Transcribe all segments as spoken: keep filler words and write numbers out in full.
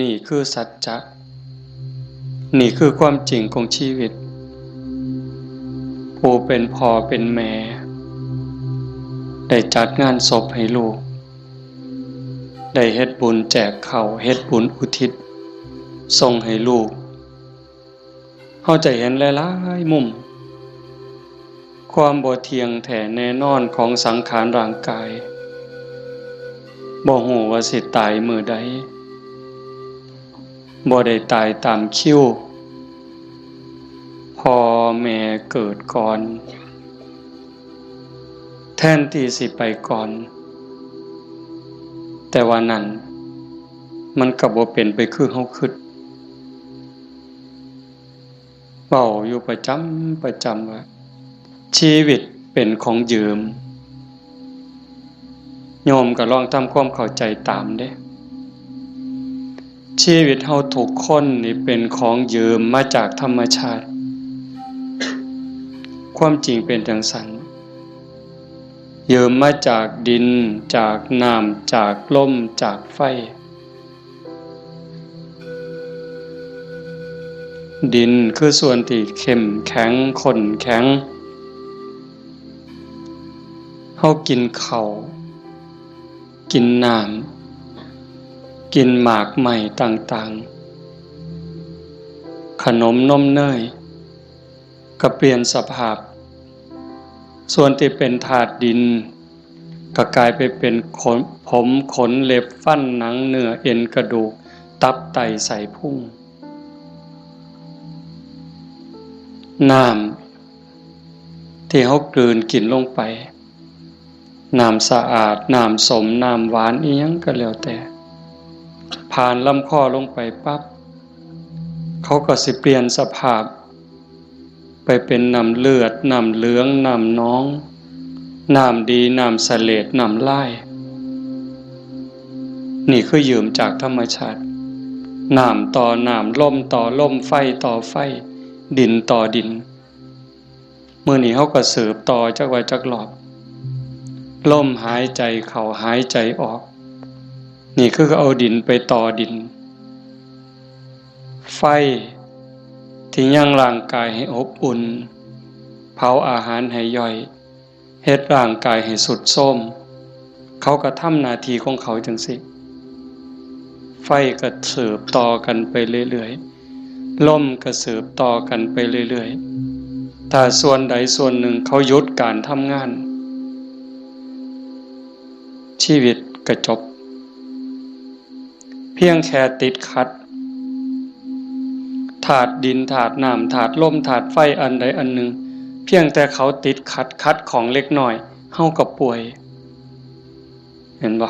นี่คือสัจจะ นี่คือความจริงของชีวิต ผู้เป็นพ่อเป็นแม่ ได้จัดงานศพให้ลูก ได้เฮ็ดบุญแจกข้าว เฮ็ดบุญอุทิศส่งให้ลูก เฮาจะเห็นหลายๆมุม ความบ่เที่ยงแท้แน่นอนของสังขารร่างกาย บ่ฮู้ว่าสิตายมื้อใด บ่ได้ตายตามคิว พ่อแม่เกิดก่อน แทนที่สิไปก่อน แต่ว่านั่น มันก็บ่เป็นไปคือเฮาคิด เว้าอยู่ประจำประจำว่า ชีวิตเป็นของยืม โยมก็ลองทำความเข้าใจตามเด้ ชีวิตเฮาทุกคนนี่เป็นของยืมมาจากธรรมชาติ ความจริงเป็นจั่งซั้น ยืมมาจากดิน จากน้ำ จากลม จากไฟ ดินคือส่วนที่เข้มแข็ง ข้นแข็ง เฮากินข้าว กินน้ำ กินหมากไม้ต่างๆ ขนมนมเนย ก็เปลี่ยนสภาพ ส่วนที่เป็นธาตุดิน ก็กลายไปเป็นขน ผม ขน เล็บ ฟัน หนัง เนื้อ เอ็น กระดูก ตับ ไต ไส้พุง น้ำที่เฮากลืนกินลงไป น้ำสะอาด น้ำส้ม น้ำหวาน อิหยังก็แล้วแต่ ผ่านลำคอลงไปปั๊บ เขาก็สิเปลี่ยนสภาพ ไปเป็นน้ำเลือด น้ำเหลือง น้ำหนอง น้ำดี น้ำเสลด น้ำลาย นี่คือยืมจากธรรมชาติ น้ำต่อน้ำ ลมต่อลม ไฟต่อไฟ ดินต่อดิน มื้อนี้เฮาก็สืบต่อจักว่าจักรอบ ลมหายใจเข้าหายใจออก นี่คือเอาดินไปต่อดิน ไฟที่ยังร่างกายให้อบอุ่น เผาอาหารให้ย่อย เฮ็ดร่างกายให้ทรุดโทรม เขาก็ทำหน้าที่ของเขาจั่งซี้ ไฟก็สืบต่อกันไปเรื่อยๆ ลมก็สืบต่อกันไปเรื่อยๆ ถ้าส่วนใดส่วนหนึ่งเขาหยุดการทำงาน ชีวิตก็จบ เพียงแค่ติดขัด ธาตุดิน ธาตุน้ำ ธาตุลม ธาตุไฟ อันใดอันหนึ่ง เพียงแต่เขาติดขัด ขัดข้องเล็กน้อย เฮาก็ป่วย เห็นบ่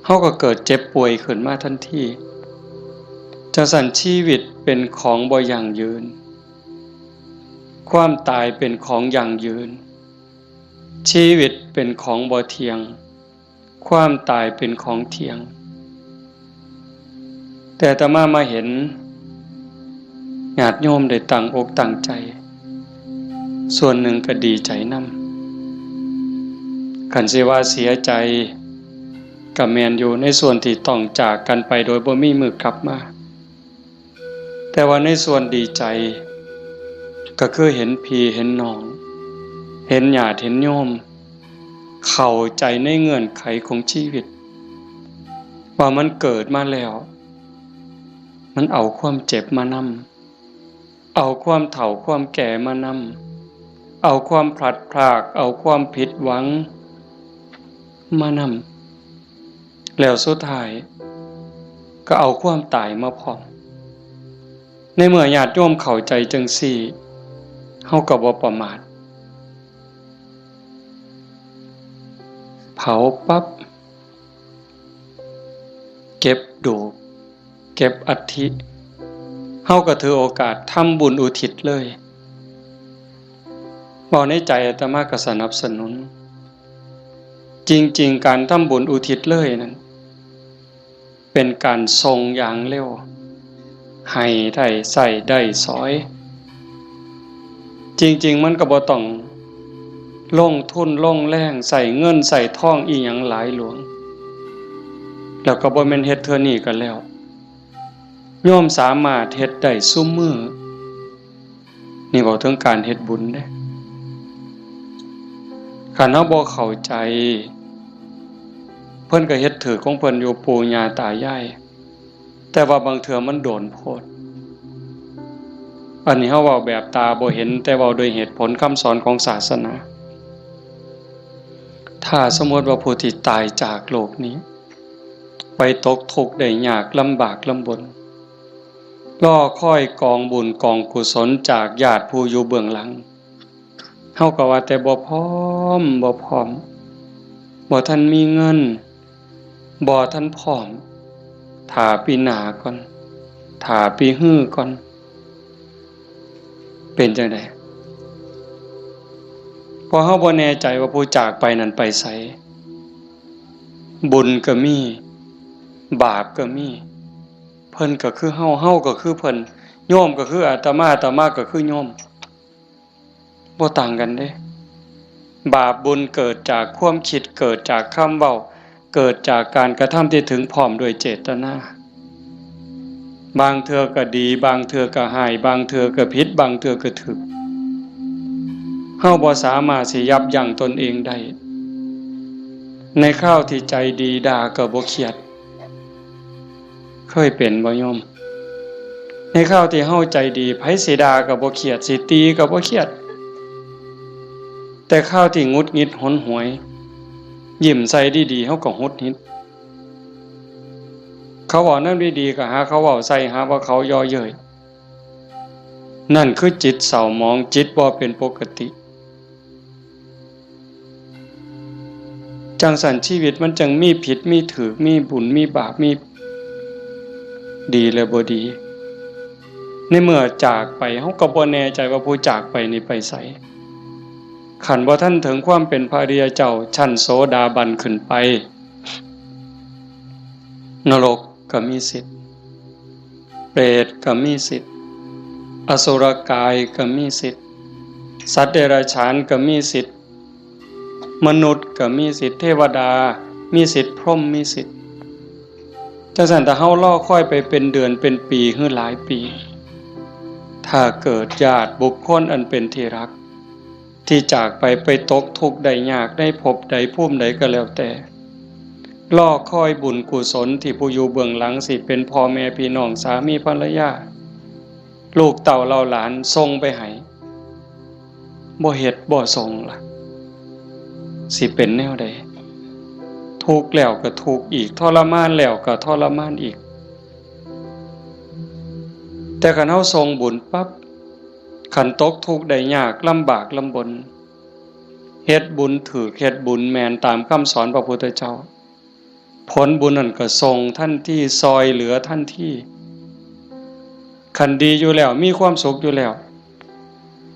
เฮาก็เกิดเจ็บป่วยขึ้นมาทันที จั่งซั้นชีวิตเป็นของบ่ยั่งยืน ความตายเป็นของยั่งยืน ชีวิตเป็นของบ่เที่ยง ความตายเป็นของเที่ยง แต่อาตมามาเห็นญาติโยมได้ตั้งอกตั้งใจ ส่วนหนึ่งก็ดีใจนำ คันสิว่าเสียใจก็แม่นอยู่ ในส่วนที่ต้องจากกันไปโดยบ่มีมื้อกลับมา แต่ว่าในส่วนดีใจ ก็คือเห็นพี่เห็นน้อง เห็นญาติเห็นโยม เข้าใจในเงื่อนไขของชีวิต ว่ามันเกิดมาแล้ว มันเอาความเจ็บมานำ เอาความเฒ่าความแก่มานำ เอาความพลัดพราก เอาความผิดหวังมานำ แล้วสุดท้ายก็เอาความตายมาพร้อม ในเมื่อญาติโยมเข้าใจจั่งซี้ เฮาก็บ่ประมาท เผาปั๊บ เก็บดูก เก็บอัฐิ เฮาก็ถือโอกาสทำบุญอุทิศเลย เว้าในใจอาตมาก็สนับสนุน จริงๆ การทำบุญอุทิศเลยนั้น เป็นการส่งอย่างเร็ว ให้ได้ใช้ได้สอย จริงๆ มันก็บ่ต้องลงทุนลงแรง ใช้เงินใช้ทองอิหยังหลายหลวง แล้วก็บ่แม่นเฮ็ดเทื่อนี้ก็แล้ว โยมสามารถเฮ็ดได้ซุมื้อ นี่เว้าถึงการเฮ็ดบุญเด้ คันเฮาบ่เข้าใจ เพิ่นก็เฮ็ดถืกของเพิ่นอยู่ ปู่ย่าตายาย แต่ว่าบางเทื่อมันโดนโพด อันนี้เฮาเว้าแบบตาบ่เห็น แต่เว้าโดยเหตุผลคำสอนของศาสนา ถ้าสมมติว่าผู้ที่ตายจากโลกนี้ ไปตกทุกข์ได้ยากลำบากลำบน รอคอยกองบุญกองกุศลจากญาติผู้อยู่เบื้องหลัง เฮาก็ว่าแต่บ่พร้อม บ่พร้อม บ่ทันมีเงิน บ่ทันพร้อม ถ้าปีหน้าก่อน ถ้าปีฮือก่อน เป็นจั่งใด เพราะเฮาบ่แน่ใจว่าผู้จากไปนั้นไปไส บุญก็มี บาปก็มี เพิ่นก็คือเฮา เฮาก็คือเพิ่น โยมก็คืออาตมา อาตมาก็คือโยม บ่ต่างกันเด้ บาปบุญเกิดจากความคิด เกิดจากคำเว้า เกิดจากการกระทำที่ถึงพร้อมด้วยเจตนา บางเทื่อก็ดี บางเทื่อก็ฮ้าย บางเทื่อก็ผิด บางเทื่อก็ถูก เฮาบ่สามารถสิยับยั้งตนเองได้ ในคราวที่ใจดีด่าก็บ่เครียด เคยเป็นบ่โยม ในคราวที่เฮาใจดี ไผสิด่าก็บ่เครียด สิตีก็บ่เครียด แต่คราวที่หงุดหงิดหนหวย ยิ้มใส่ดีๆ เฮาก็หงุดหงิด เขาเว้าแนวดีๆ ก็หาเขาเว้าใส่ หาว่าเขาเยาะเย้ย นั่นคือจิตเศร้าหมอง จิตบ่เป็นปกติ จั่งซั้นชีวิตมันจั่งมีผิดมีถูก มีบุญมีบาป มีดีและบ่ดี ในเมื่อจากไป เฮาก็บ่แน่ใจว่าผู้จากไปนี่ไปไส คันบ่ทันถึงความเป็นพระอริยเจ้าชั้นโสดาบันขึ้นไป นรกก็มีสิทธิ์ เปรตก็มีสิทธิ์ อสุรกายก็มีสิทธิ์ สัตว์เดรัจฉานก็มีสิทธิ์ มนุษย์ก็มีสิทธิ์ เทวดามีสิทธิ์ พรหมมีสิทธิ์ จั่งซั้นถ้าเฮารอคอยไปเป็นเดือนเป็นปีหรือหลายปี ถ้าเกิดญาติบุคคลอันเป็นที่รัก ที่จากไป ไปตกทุกข์ได้ยากในภพใดภูมิใดก็แล้วแต่ รอคอยบุญกุศลที่ผู้อยู่เบื้องหลัง สิเป็นพ่อแม่พี่น้อง สามีภรรยา ลูกเต้าเหล่าหลานส่งไปให้ บ่เฮ็ดบ่ส่งล่ะ สิเป็นแนวใด ทุกข์แล้วก็ทุกข์อีก ทรมานแล้วก็ทรมานอีก แต่คันเฮาส่งบุญปั๊บ คันตกทุกข์ได้ยากลำบากลำบน เฮ็ดบุญถูก เฮ็ดบุญแม่นตามคำสอนพระพุทธเจ้า ผลบุญนั่นก็ส่งทันที ซ่อยเหลือทันที คันดีอยู่แล้ว มีความสุขอยู่แล้ว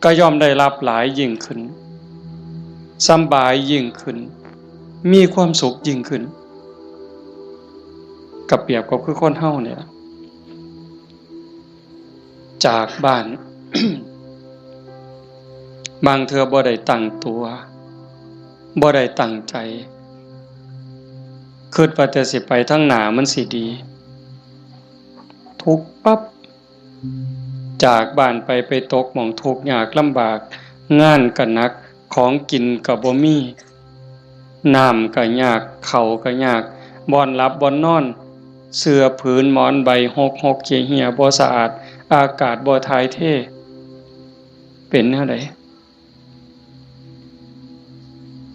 ก็ย่อมได้รับหลายยิ่งขึ้น สำบายยิ่งขึ้น มีความสุขยิ่งขึ้น ก็เปรียบกับคือคนเฮาเนี่ยล่ะ จากบ้าน บางเทื่อบ่ได้ตั้งตัว บ่ได้ตั้งใจ คิดว่าแต่สิไปทางหน้ามันสิดี ทุกข์ปั๊บ จากบ้านไป ไปตกหม่องทุกข์ยากลำบาก งานก็หนัก ของกินก็บ่มี น้ำก็ยาก ข้าวก็ยาก บ่อนหลับบ่อนนอน เสื่อผืนหมอนใบหกหกเหี่ยเหี่ย บ่สะอาด อากาศบ่ถ่ายเท เป็นแนวใด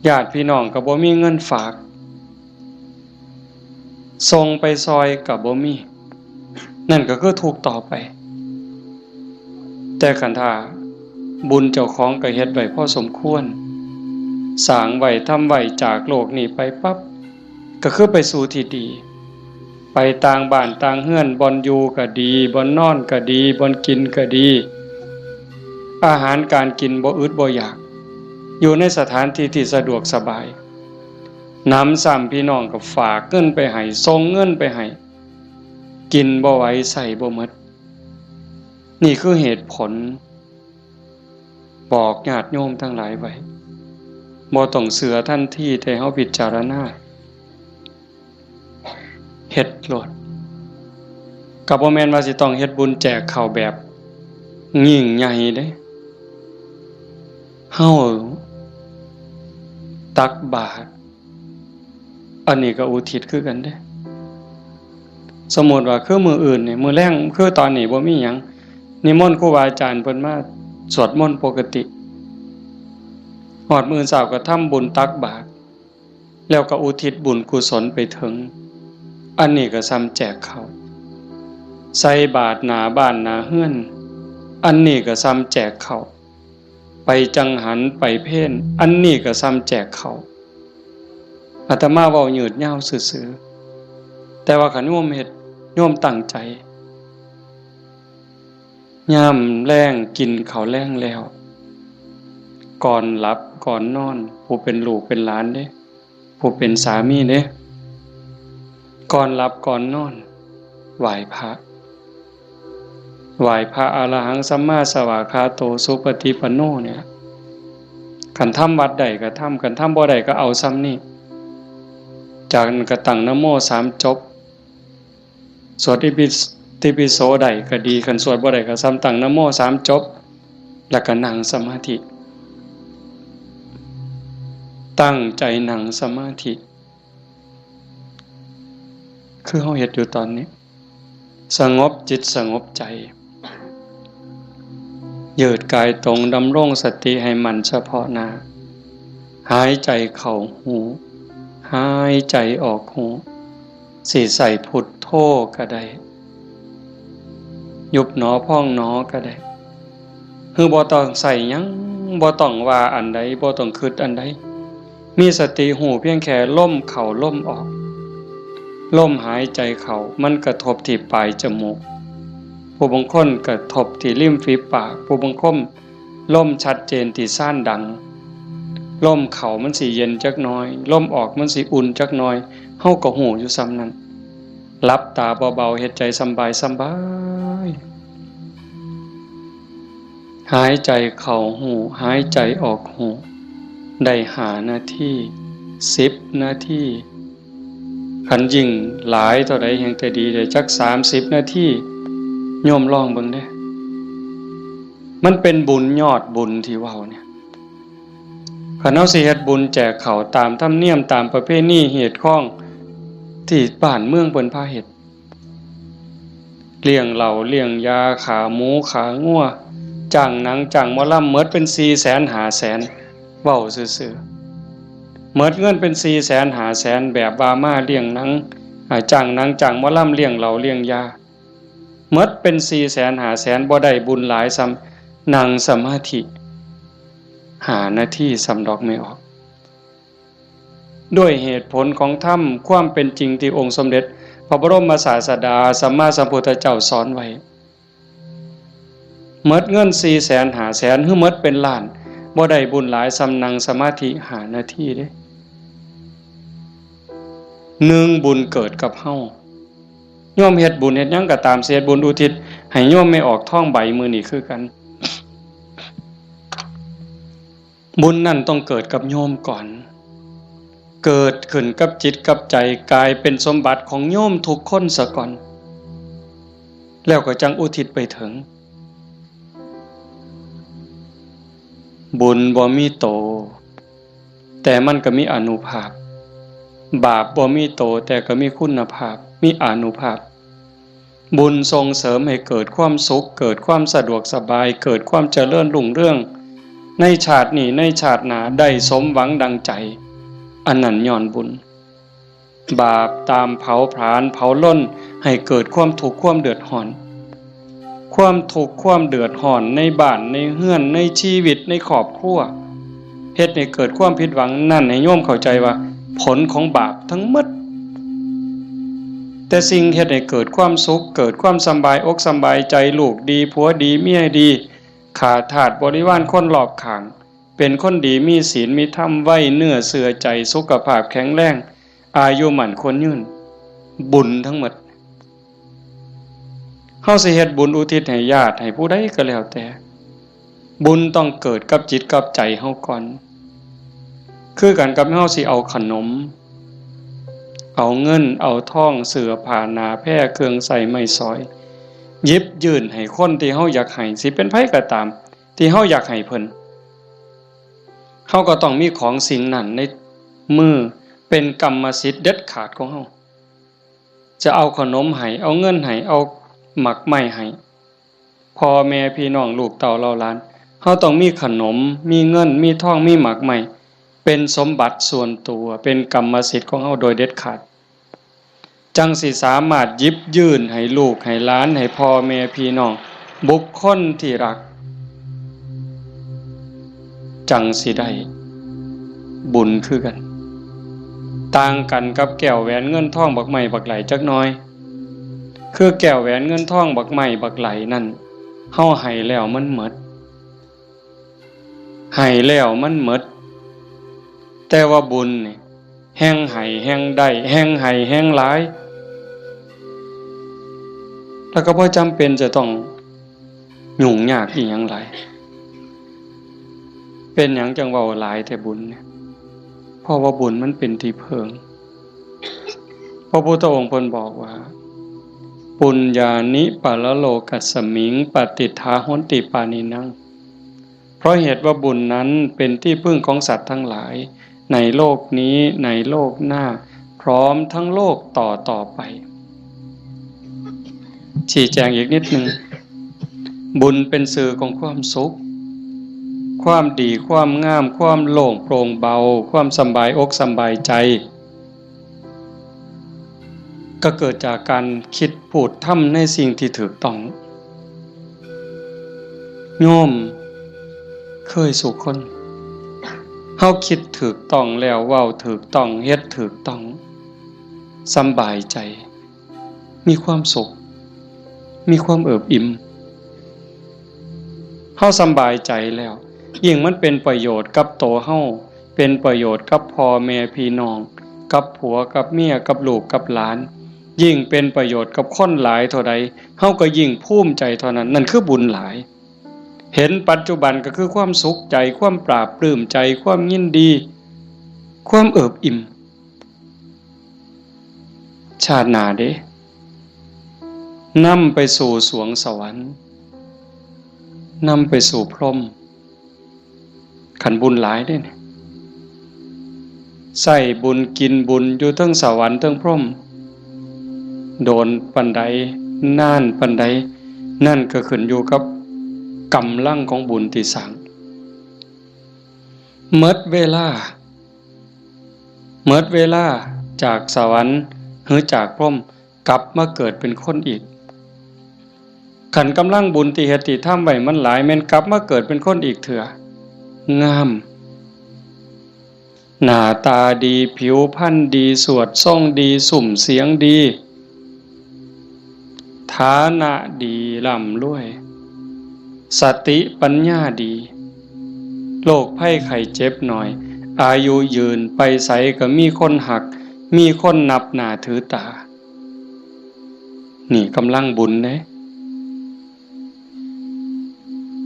ญาติพี่น้องก็บ่มีเงินฝาก ส่งไปซ่อยก็บ่มี นั่นก็คือทุกข์ต่อไป แต่คันถ้าบุญเจ้าของก็เฮ็ดไว้พอสมควร สร้างไว้ ทำไว้ จากโลกนี้ไปปั๊บ ก็คือไปสู่ที่ดี ไปต่างบ้านต่างเฮือน บ่อนอยู่ก็ดี บ่อนนอนก็ดี บ่อนกินก็ดี อาหารการกินบ่อึดบ่อยาก อยู่ในสถานที่ที่สะดวกสบาย หนำซ้ำพี่น้องก็ฝากเงินไปให้ ส่งเงินไปให้ กินบ่ไหว ใช้บ่หมด นี่คือเหตุผล บอกญาติโยมทั้งหลายไว้ บ่ต้องเชื่อทันที แต่เฮาพิจารณา เฮ็ดโลด ก็บ่แม่นว่าสิต้องเฮ็ดบุญแจกข้าวแบบยิ่งใหญ่เด้ เฮาตักบาตร อันนี้ก็อุทิศคือกันเด้ สมมุติว่าคือมื้ออื่นนี่ มื้อแลง คือตอนนี้บ่มีหยัง นิมนต์ครูบาอาจารย์เพิ่นมาสวดมนต์ปกติ ฮอดมื้อเช้าก็ทำบุญตักบาตร แล้วก็อุทิศบุญกุศลไปถึง อันนี้ก็ส่ำแจกข้าว ใส่บาตรหน้าบ้านหน้าเฮือน อันนี้ก็ส่ำแจกข้าว ไปจังหันไปเพล อันนี้ก็ส่ำแจกข้าว อาตมาเว้ายืดยาวซื่อๆ แต่ว่าคันโยมเฮ็ด โยมตั้งใจ ยามแลงกินข้าวแลงแล้ว ก่อนหลับก่อนนอน ผู้เป็นลูกเป็นหลานเด้ ผู้เป็นสามีเด้ ก่อนหลับก่อนนอน ไหว้พระ ไหว้พระอรหังสัมมาสวากขาโตสุปฏิปันโนเนี่ย คันทำวัดใดก็ทำ คันทำบ่ได้ก็เอาส่ำนี้ จากนั้นก็ตั้งนะโมสามจบ สวดอิติปิโสได้ก็ดี คันสวดบ่ได้ก็ส่ำตั้งนะโมสามจบ แล้วก็นั่งสมาธิ ตั้งใจนั่งสมาธิ คือเฮาเฮ็ดอยู่ตอนนี้ สงบจิตสงบใจ ยืดกายตรง ดำรงสติให้มั่นเฉพาะหน้า หายใจเข้าฮู้ หายใจออกฮู้ สิใส่พุทโธก็ได้ ยุบหนอพองหนอก็ได้ คือบ่ต้องใส่หยัง บ่ต้องว่าอันใด บ่ต้องคิดอันใด มีสติฮู้เพียงแค่ลมเข้าลมออก ลมหายใจเข้ามันกระทบที่ปลายจมูก ผู้บางคนกระทบที่ริมฝีปาก ผู้บางคนลมชัดเจนที่ซานดัง ลมเข้ามันสิเย็นจักหน่อย ลมออกมันสิอุ่นจักหน่อย เฮาก็ฮู้อยู่ส่ำนั้น หลับตาเบาๆ เฮ็ดใจสำบายสำบาย หายใจเข้าฮู้ หายใจออกฮู้ ได้ห้านาที สิบนาที คันยิ่งหลายเท่าใดแฮ่งแต่ดี ได้จักสามสิบนาที โยมลองเบิ่งเด้ มันเป็นบุญยอดบุญที่เว้าเนี่ย คันเฮาสิเฮ็ดบุญแจกข้าวตามธรรมเนียม ตามประเพณีฮีตคองที่บ้านเมืองเพิ่นพาเฮ็ด เลี้ยงเหล้าเลี้ยงยา ฆ่าหมูฆ่างัว จ้างหนังจ้างหมอลำ หมดเป็นสี่แสนห้าแสน เว้าซื่อๆ หมดเงินเป็นสี่แสนห้าแสน แบบว่ามาเลี้ยงหนัง อ่า จ้างหนังจ้างหมอลำ เลี้ยงเหล้าเลี้ยงยา หมดเป็นสี่แสนห้าแสน บ่ได้บุญหลายส่ำนั่งสมาธิห้านาทีส่ำดอก ไม่ออก ด้วยเหตุผลของธรรม ความเป็นจริงที่องค์สมเด็จพระบรมศาสดาสัมมาสัมพุทธเจ้าสอนไว้ หมดเงินสี่แสนห้าแสน หรือหมดเป็นล้าน บ่ได้บุญหลายส่ำนั่งสมาธิห้านาทีเด้ หนึ่ง บุญเกิดกับเฮา โยมเฮ็ดบุญเฮ็ดหยังก็ตาม สิเฮ็ดบุญอุทิศให้โยมแม่ออกทองใบมื้อนี้คือกัน บุญนั่นต้องเกิดกับโยมก่อน เกิดขึ้นกับจิตกับใจ กลายเป็นสมบัติของโยมทุกคนซะก่อน แล้วก็จั่งอุทิศไปถึง บุญบ่มีโต แต่มันก็มีอานุภาพ บาปบ่มีโต แต่ก็มีคุณภาพ มีอานุภาพ บุญส่งเสริมให้เกิดความสุข เกิดความสะดวกสบาย เกิดความเจริญรุ่งเรือง ในชาตินี้ ในชาติหน้า ได้สมหวังดังใจ อันนั้นย้อนบุญ บาปตามเผาผลาญเผาลนให้เกิดความทุกข์ความเดือดร้อน ความทุกข์ความเดือดร้อนในบ้านในเฮือนในชีวิตในครอบครัว เฮ็ดให้เกิดความผิดหวัง นั่นให้โยมเข้าใจว่าผลของบาปทั้งหมด แต่สิ่งเฮ็ดให้เกิดความสุข เกิดความสำบายอกสำบายใจ ลูกดีผัวดีเมียดี ข้าทาสบริวารคนรอบข้าง เป็นคนดีมีศีลมีธรรม ไว้เนื้อเชื่อใจ สุขภาพแข็งแรง อายุมั่นขวัญยืน บุญทั้งหมด เฮาสิเฮ็ดบุญอุทิศให้ญาติให้ผู้ใดก็แล้วแต่ บุญต้องเกิดกับจิตกับใจเฮาก่อน คือกันกับเฮาสิเอาขนม เอาเงินเอาทอง เสื้อผ้าหน้าแพร เครื่องใช้ไม้สอย หยิบยื่นให้คนที่เฮาอยากให้ สิเป็นไผก็ตาม ที่เฮาอยากให้เพิ่น เฮาก็ต้องมีของสิ่งนั้นในมือ เป็นกรรมสิทธิ์เด็ดขาดของเฮา จะเอาขนมให้ เอาเงินให้ เอาหมากไม้ให้ พ่อแม่พี่น้องลูกเต้าเหล่าหลาน เฮาต้องมีขนม มีเงิน มีทอง มีหมากไม้ เป็นสมบัติส่วนตัว เป็นกรรมสิทธิ์ของเฮาโดยเด็ดขาด จั่งสิสามารถหยิบยื่นให้ลูกให้หลาน ให้พ่อแม่พี่น้อง บุคคลที่รัก จั่งสิได้บุญคือกัน ต่างกันกับแก้วแหวนเงินทองบักไม้บักไหลจักหน่อย คือแก้วแหวนเงินทองบักไม้บักไหลนั่น เฮาให้แล้วมันหมด ให้แล้วมันหมด แต่ว่าบุญนี่ แฮ่งให้แฮ่งได้ แฮ่งให้แฮ่งหลาย แล้วก็บ่จำเป็นจะต้องยุ่งยากอีหยังหลาย เป็นหยังจั่งเว้าหลายแต่บุญเนี่ย เพราะว่าบุญมันเป็นที่เพิ่ง พระพุทธองค์เพิ่นบอกว่า ปุญญานิปะระโลกัสสมิง ปะติฏฐาหอนติปาณินัง เพราะเหตุว่าบุญนั้นเป็นที่พึ่งของสัตว์ทั้งหลาย ในโลกนี้ ในโลกหน้า พร้อมทั้งโลกต่อต่อไป ชี้แจงอีกนิดหนึ่ง บุญเป็นสื่อของความสุข ความดี ความงาม ความโล่งโปร่งเบา ความสำบายอกสำบายใจ ก็เกิดจากการคิดพูดทำในสิ่งที่ถูกต้อง โยมเคยสู่คน เฮาคิดถูกต้องแล้ว เว้าถูกต้อง เฮ็ดถูกต้อง สำบายใจ มีความสุข มีความเอิบอิ่ม เฮาสำบายใจแล้ว ยิ่งมันเป็นประโยชน์กับตัวเฮา เป็นประโยชน์กับพ่อแม่พี่น้อง กับผัวกับเมีย กับลูกกับหลาน ยิ่งเป็นประโยชน์กับคนหลายเท่าใด เฮาก็ยิ่งภูมิใจเท่านั้น นั่นคือบุญหลาย เห็นปัจจุบันก็คือความสุขใจ ความปลาบปลื้มใจ ความยินดี ความเอิบอิ่ม ชาติหน้าเด้ นำไปสู่สวงสวรรค์ นำไปสู่พรหม คันบุญหลายเด้เนี่ย ใช้บุญกินบุญอยู่เทิงสวรรค์เทิงพรหม โดนปานใด นานปานใด นั่นก็ขึ้นอยู่กับกำลังของบุญที่สร้าง หมดเวลา หมดเวลาจากสวรรค์หรือจากพรหม กลับมาเกิดเป็นคนอีก คันกำลังบุญที่เฮ็ดที่ทำไว้มันหลาย แม่นกลับมาเกิดเป็นคนอีกเทื่อ งาม หน้าตาดี ผิวพรรณดี สวดทรงดี ซุ่มเสียงดี ฐานะดี ร่ำรวย สติปัญญาดี โรคภัยไข้เจ็บน้อย อายุยืน ไปไสก็มีคนฮัก มีคนนับหน้าถือตา นี่กำลังบุญเด้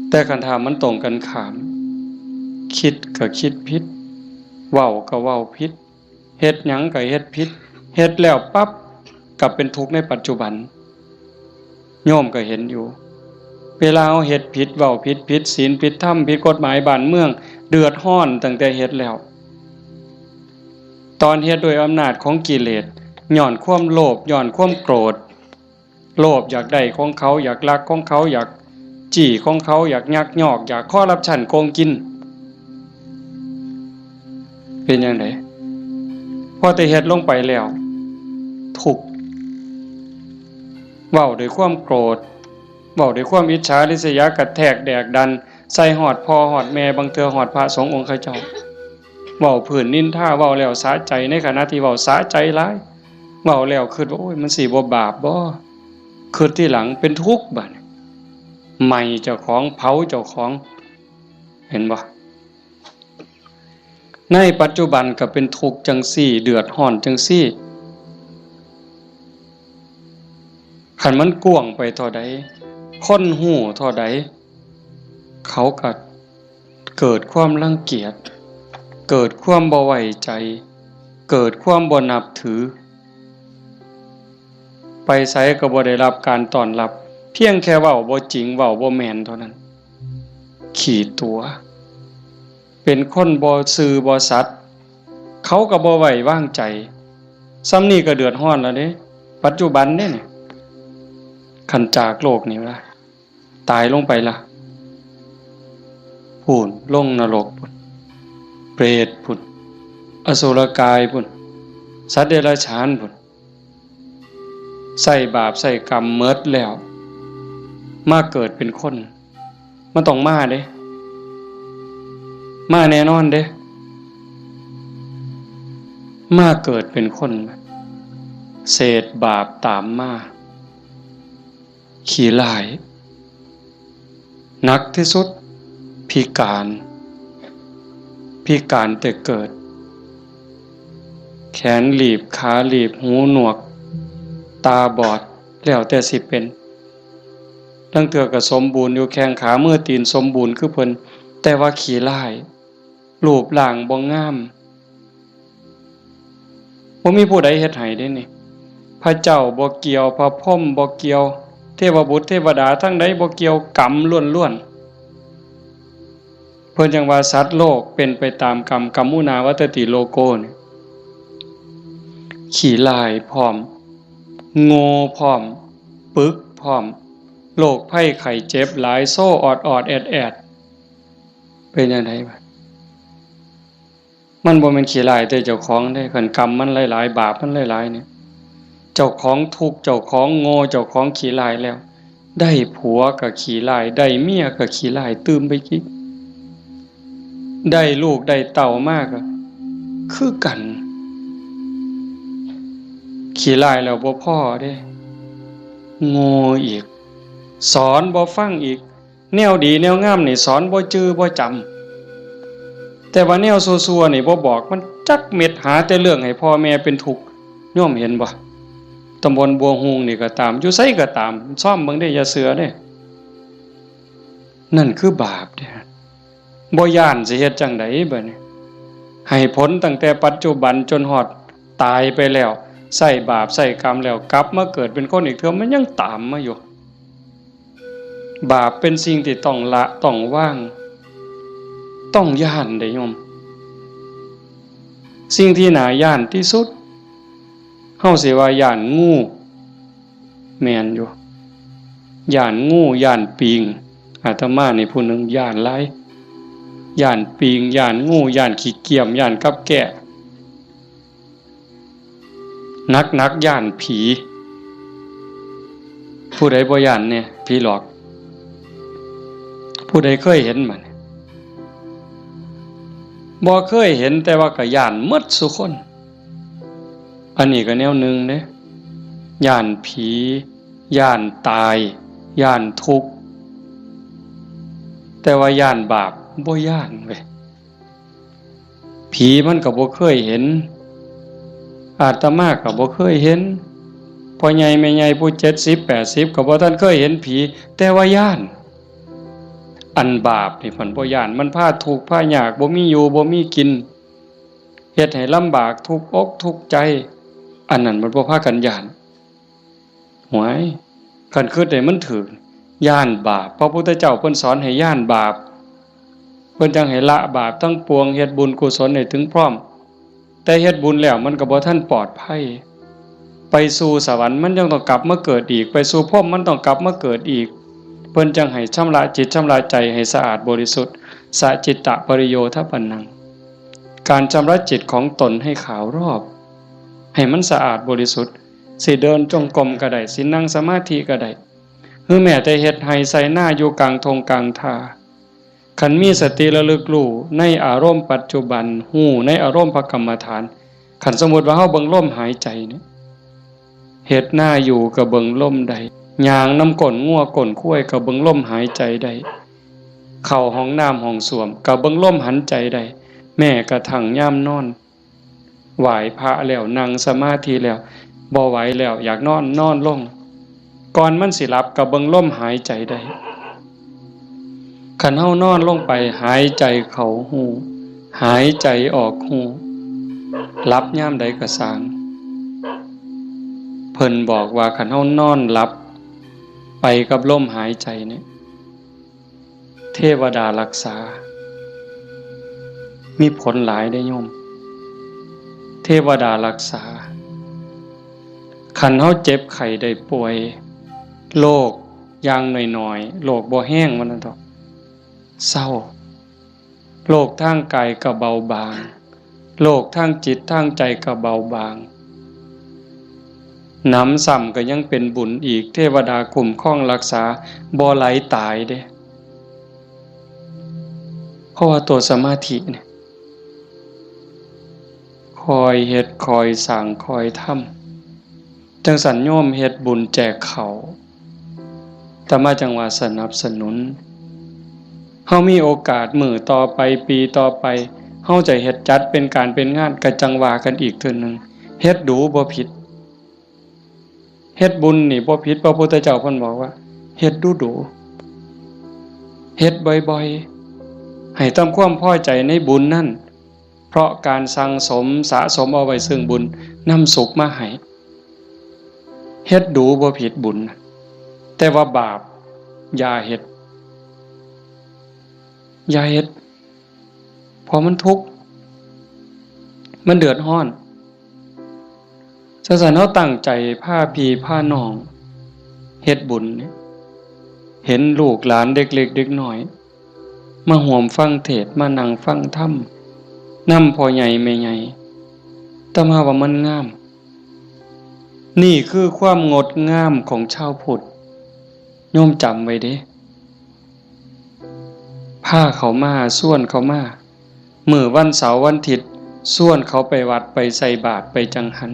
แต่คันถ้ามันตรงกันข้าม คิดก็คิดผิด เว้าก็เว้าผิด เฮ็ดหยังก็เฮ็ดผิด เฮ็ดแล้วปั๊บ กลับเป็นทุกข์ในปัจจุบัน โยมก็เห็นอยู่ เวลาเฮาเฮ็ดผิด เว้าผิด ผิดศีล ผิดธรรม ผิดกฎหมายบ้านเมือง เดือดร้อนตั้งแต่เฮ็ดแล้ว ตอนเฮ็ดด้วยอำนาจของกิเลส ย้อนความโลภ ย้อนความโกรธ โลภอยากได้ของเขา อยากลักของเขา อยากจี้ของเขา อยากยักยอก อยากคอร์รัปชัน โกงกิน เป็นจั่งใด พอแต่เฮ็ดลงไปแล้ว ทุกข์ เว้าด้วยความโกรธ เว้าด้วยความอิจฉาริษยา กระแทกแดกดัน ใส่ฮอดพ่อฮอดแม่ บางเทื่อฮอดพระสงฆ์องค์เขาเจ้า เว้าพื้นนินทา เว้าแล้วสะใจ ในขณะที่เว้าสะใจหลาย เว้าแล้วคิดว่า โอ้ย มันสิบ่บาปบ่ คิดทีหลังเป็นทุกข์บัดนี้ ไหม้เจ้าของ เผาเจ้าของ เห็นบ่ ในปัจจุบันก็เป็นทุกข์จั่งซี้ เดือดร้อนจั่งซี้ คันมันกว้างไปเท่าใด คนฮู้เท่าใด เขาก็เกิดความรังเกียจ เกิดความบ่ไว้ใจ เกิดความบ่นับถือ ไปไสก็บ่ได้รับการต้อนรับ เพียงแค่เว้าบ่จริง เว้าบ่แม่นเท่านั้น ขี้ตั๋ว เป็นคนบ่ซื่อบ่สัตย์ เขาก็บ่ไว้วางใจ ส่ำนี้ก็เดือดร้อนแล้วเด้ ปัจจุบันเด้นี่ คันจากโลกนี้ละ ตายลงไปละ พู้น ลงนรกพู้น เปรตพู้น อสุรกายพู้น สัตว์เดรัจฉานพู้น ใช้บาปใช้กรรมหมดแล้ว มาเกิดเป็นคน มันต้องมาเด้ มาแน่นอนเด้ มาเกิดเป็นคน เศษบาปตามมา ขี้ร้าย หนักที่สุด พิการ พิการแต่เกิด แขนหลีบ ขาหลีบ หูหนวก ตาบอด แล้วแต่สิเป็น ลางเทื่อก็สมบูรณ์อยู่ แข้งขามือตีนสมบูรณ์คือเพิ่น แต่ว่าขี้ร้าย รูปร่างบ่งาม บ่มีผู้ใดเฮ็ดให้เด้นี่ พระเจ้าบ่เกี่ยว พระพรหมบ่เกี่ยว เทวบุตรเทวดาทั้งใดบ่เกี่ยว กรรมล้วนๆ เพิ่นจั่งว่าสัตว์โลกเป็นไปตามกรรม กัมมุนาวัตติโลโกนี่ ขี้ร้ายพร้อม โง่พร้อม ปึกพร้อม โรคภัยไข้เจ็บหลาย โซออดๆ แอดๆ เป็นจั่งใดบาด มันบ่แม่นขี้ร้ายแต่เจ้าของเด้ คันกรรมมันหลายๆ บาปมันหลายๆ เนี่ย เจ้าของทุกข์ เจ้าของโง่ เจ้าของขี้ร้ายแล้ว ได้ผัวก็ขี้ร้าย ได้เมียก็ขี้ร้ายตื่มไปอีก ได้ลูกได้เต้ามาก็คือกัน ขี้ร้ายแล้วบ่พอเด้ โง่อีก สอนบ่ฟังอีก แนวดีแนวงามนี่สอนบ่จื่อบ่จำ แต่ว่าแนวซั่วๆ นี่บ่บอกมันจักเม็ด หาแต่เรื่องให้พ่อแม่เป็นทุกข์ โยมเห็นบ่ ตำบลบัวฮูงนี่ก็ตาม อยู่ไสก็ตาม ซ่อมเบิ่งเด้ อย่าเชื่อเด้ นั่นคือบาปเด้ บ่ย้านสิเฮ็ดจั่งใดบัดนี้ ให้ผลตั้งแต่ปัจจุบันจนฮอดตายไปแล้ว ใช้บาปใช้กรรมแล้ว กลับมาเกิดเป็นคนอีกเทื่อ มันยังตามมาอยู่ บาปเป็นสิ่งที่ต้องละต้องวาง ต้องย้านเด้โยม สิ่งที่น่าย้านที่สุด เฮาสิว่าย้านงู แม่นอยู่ ย้านงู ย้านปิง อาตมานี่ผู้หนึ่งย้านหลาย ย้านปิง ย้านงู ย้านขี้เกียม ย้านกับแก้ หนักๆ ย้านผี ผู้ใดบ่ย้านแน่ ผีหลอก ผู้ใดเคยเห็นบ่เนี่ย บ่เคยเห็น แต่ว่าก็ย้านหมดซุคน อันนี้ก็แนวหนึ่งเด้ ย้านผี ย้านตาย ย้านทุกข์ แต่ว่าย้านบาปบ่ย้านเว้ย ผีมันก็บ่เคยเห็น อาตมาก็บ่เคยเห็น พ่อใหญ่แม่ใหญ่ผู้เจ็ดสิบแปดสิบก็บ่ทันเคยเห็นผี แต่ว่าย้าน อันบาปนี่เพิ่นบ่ย้าน มันพาทุกข์พายาก บ่มีอยู่บ่มีกิน เฮ็ดให้ลำบากทุกข์อกทุกข์ใจ อันนั้นมันบ่พากันย้าน หวย คันคิดให้มันถูก ย้านบาป พระพุทธเจ้าเพิ่นสอนให้ย้านบาป เพิ่นจั่งให้ละบาปทั้งปวง เฮ็ดบุญกุศลให้ถึงพร้อม แต่เฮ็ดบุญแล้วมันก็บ่ทันปลอดภัย ไปสู่สวรรค์มันยังต้องกลับมาเกิดอีก ไปสู่พรหมมันต้องกลับมาเกิดอีก เพิ่นจั่งให้ชำระจิตชำระใจให้สะอาดบริสุทธิ์ สะจิตตะปริโยทปปันนัง การชำระจิตของตนให้ขาวรอบ ให้มันสะอาดบริสุทธิ์ สิเดินจงกรมก็ได้ สินั่งสมาธิก็ได้ หรือแม้แต่เฮ็ดไร่ไถนาอยู่กลางท่งกลางท่า คันมีสติระลึกรู้ในอารมณ์ปัจจุบัน รู้ในอารมณ์พระกรรมฐาน คันสมมุติว่าเฮาเบิ่งลมหายใจเนี่ย เฮ็ดนาอยู่ก็เบิ่งลมได้ ย่างนำก้นงัวก้นควายก็เบิ่งลมหายใจได้ เข้าห้องน้ำห้องส้วมก็เบิ่งลมหายใจได้ แม้กระทั่งยามนอน ไหว้พระแล้ว นั่งสมาธิแล้ว บ่ไหวแล้ว อยากนอน นอนลง ก่อนมันสิหลับก็เบิ่งลมหายใจได้ คันเฮานอนลงไป หายใจเข้ารู้ หายใจออกรู้ หลับยามใดก็ซ่าง เพิ่นบอกว่าคันเฮานอนหลับไปกับลมหายใจเนี่ย เทวดารักษา มีผลหลายเด้อโยม เทวดารักษา คันเฮาเจ็บไข้ได้ป่วย โรคอย่างน้อยๆ โรคบ่แฮงว่าซั่นเถาะ เซา โรคทางกายก็เบาบาง โรคทางจิตทางใจก็เบาบาง หนำซ้ำก็ยังเป็นบุญอีก เทวดาคุ้มครองรักษา บ่ไหลตายเด้ เพราะว่าตัวสมาธิเนี่ย คอยเฮ็ด คอยสร้าง คอยทำ จั่งซั้นโยมเฮ็ดบุญแจกข้าว อาตมาจั่งว่าสนับสนุน เฮามีโอกาสมื้อต่อไป ปีต่อไป เฮาจะเฮ็ดจัดเป็นการเป็นงาน ก็จั่งว่ากันอีกเทื่อหนึ่ง เฮ็ดดูบ่ผิด เฮ็ดบุญนี่บ่ผิด พระพุทธเจ้าเพิ่นบอกว่า เฮ็ดดูดู เฮ็ดบ่อยๆ ให้ทำความพอใจในบุญนั่น เพราะการสั่งสมสะสมเอาไว้ซึ่งบุญ นำสุขมาให้ เฮ็ดดูบ่ผิดบุญ แต่ว่าบาปอย่าเฮ็ด อย่าเฮ็ด เพราะมันทุกข์ มันเดือดร้อน จั่งซั้นเฮาตั้งใจพาพี่พาน้องเฮ็ดบุญเนี่ย เห็นลูกหลานเด็กเล็กเด็กน้อย มาร่วมฟังเทศน์ มานั่งฟังธรรม นำพ่อใหญ่แม่ใหญ่ อาตมาว่ามันงาม นี่คือความงดงามของชาวพุทธ โยมจำไว้เด้ พาเขามา ชวนเขามา มื้อวันเสาร์วันอาทิตย์ ชวนเขาไปวัด ไปใส่บาตร ไปจังหัน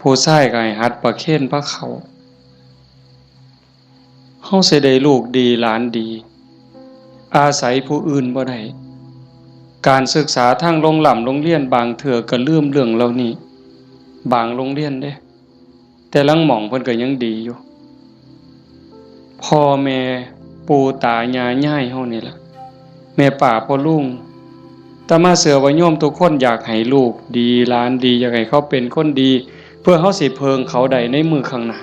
ผู้ชายก็ให้หัดประเคนพาเข้า เฮาสิได้ลูกดีหลานดี อาศัยผู้อื่นบ่ได้ การศึกษาทางโรงร่ำโรงเรียนบางเทื่อก็ลืมเรื่องเหล่านี้ บางโรงเรียนเด้ แต่ลางหม่องเพิ่นก็ยังดีอยู่ พ่อแม่ปู่ตายายยายเฮานี่ล่ะ แม่ป้าพ่อลุง อาตมาเชื่อว่าโยมทุกคนอยากให้ลูกดีหลานดี อยากให้เขาเป็นคนดี เพื่อเฮาสิเพิ่งเขาได้ในมื้อข้างหน้า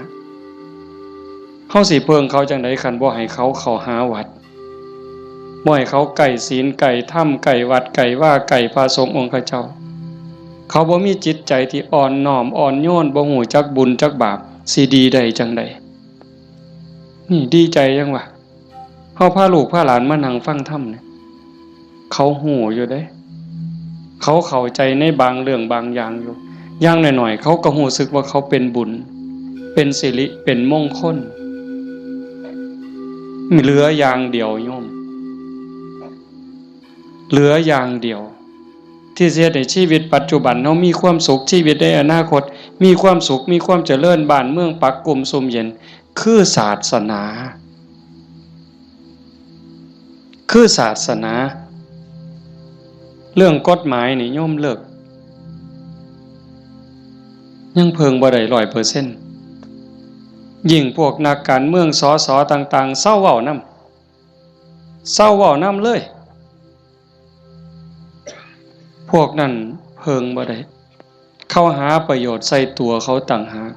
เฮาสิเพิ่งเขาจั่งใดคันบ่ให้เขาเข้าหาวัด บ่ให้เขาใกล้ศีลใกล้ธรรม ใกล้วัดใกล้วา ใกล้พระสงฆ์องค์ข้าเจ้า เขาบ่มีจิตใจที่อ่อนน้อมอ่อนโยน บ่ฮู้จักบุญจักบาป สิดีได้จั่งใด นี่ดีใจจั่งวะ เฮาพาลูกพาหลานมานั่งฟังธรรมเนี่ย เขาฮู้อยู่เด้ เขาเข้าใจในบางเรื่องบางอย่างอยู่ อย่างน้อยๆ เขาก็ฮู้สึกว่าเขาเป็นบุญ เป็นสิริ เป็นมงคล เหลืออย่างเดียวโยม เหลืออย่างเดียว ที่สิเฮ็ดให้ชีวิตปัจจุบันเฮามีความสุข ชีวิตในอนาคตมีความสุข มีความเจริญ บ้านเมืองปักกุมซุ่มเย็น คือศาสนา คือศาสนา เรื่องกฎหมายนี่โยมเลิก ยังเพิ่งบ่ได้ร้อยเปอร์เซ็นต์ ยิ่งพวกนักการเมือง สส ต่างๆ เซาเว้านำ เซาเว้านำเลย พวกนั้นเพิ่งบ่ได้ เขาหาประโยชน์ใส่ตัวเขาต่างหาก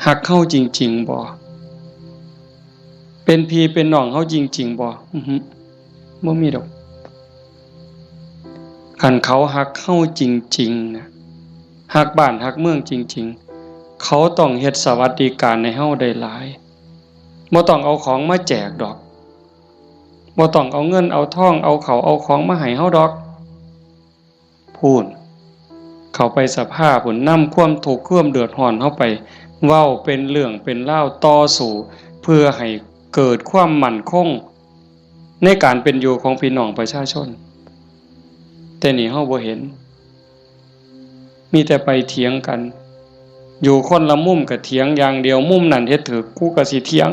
ฮักเฮาจริงๆบ่ เป็นพี่เป็นน้องเฮาจริงๆบ่ อื้อหือ บ่มีดอก คันเขาฮักเฮาจริงๆ นะ ฮักบ้านฮักเมืองจริงๆ เขาต้องเฮ็ดสวัสดิการให้เฮาได้หลาย บ่ต้องเอาของมาแจกดอก บ่ต้องเอาเงินเอาทอง เอาข้าวเอาของมาให้เฮาดอก พู้น เข้าไปสภาพู้น นำความทุกข์ความเดือดร้อนเฮาไป เว้าเป็นเรื่องเป็นราว ต่อสู้ เพื่อให้เกิดความมั่นคง ในการเป็นอยู่ของพี่น้องประชาชน แต่นี่เฮาบ่เห็น มีแต่ไปเถียงกัน อยู่คนละมุมก็เถียงอย่างเดียว มุมนั้นเฮ็ดถูก กูก็สิเถียง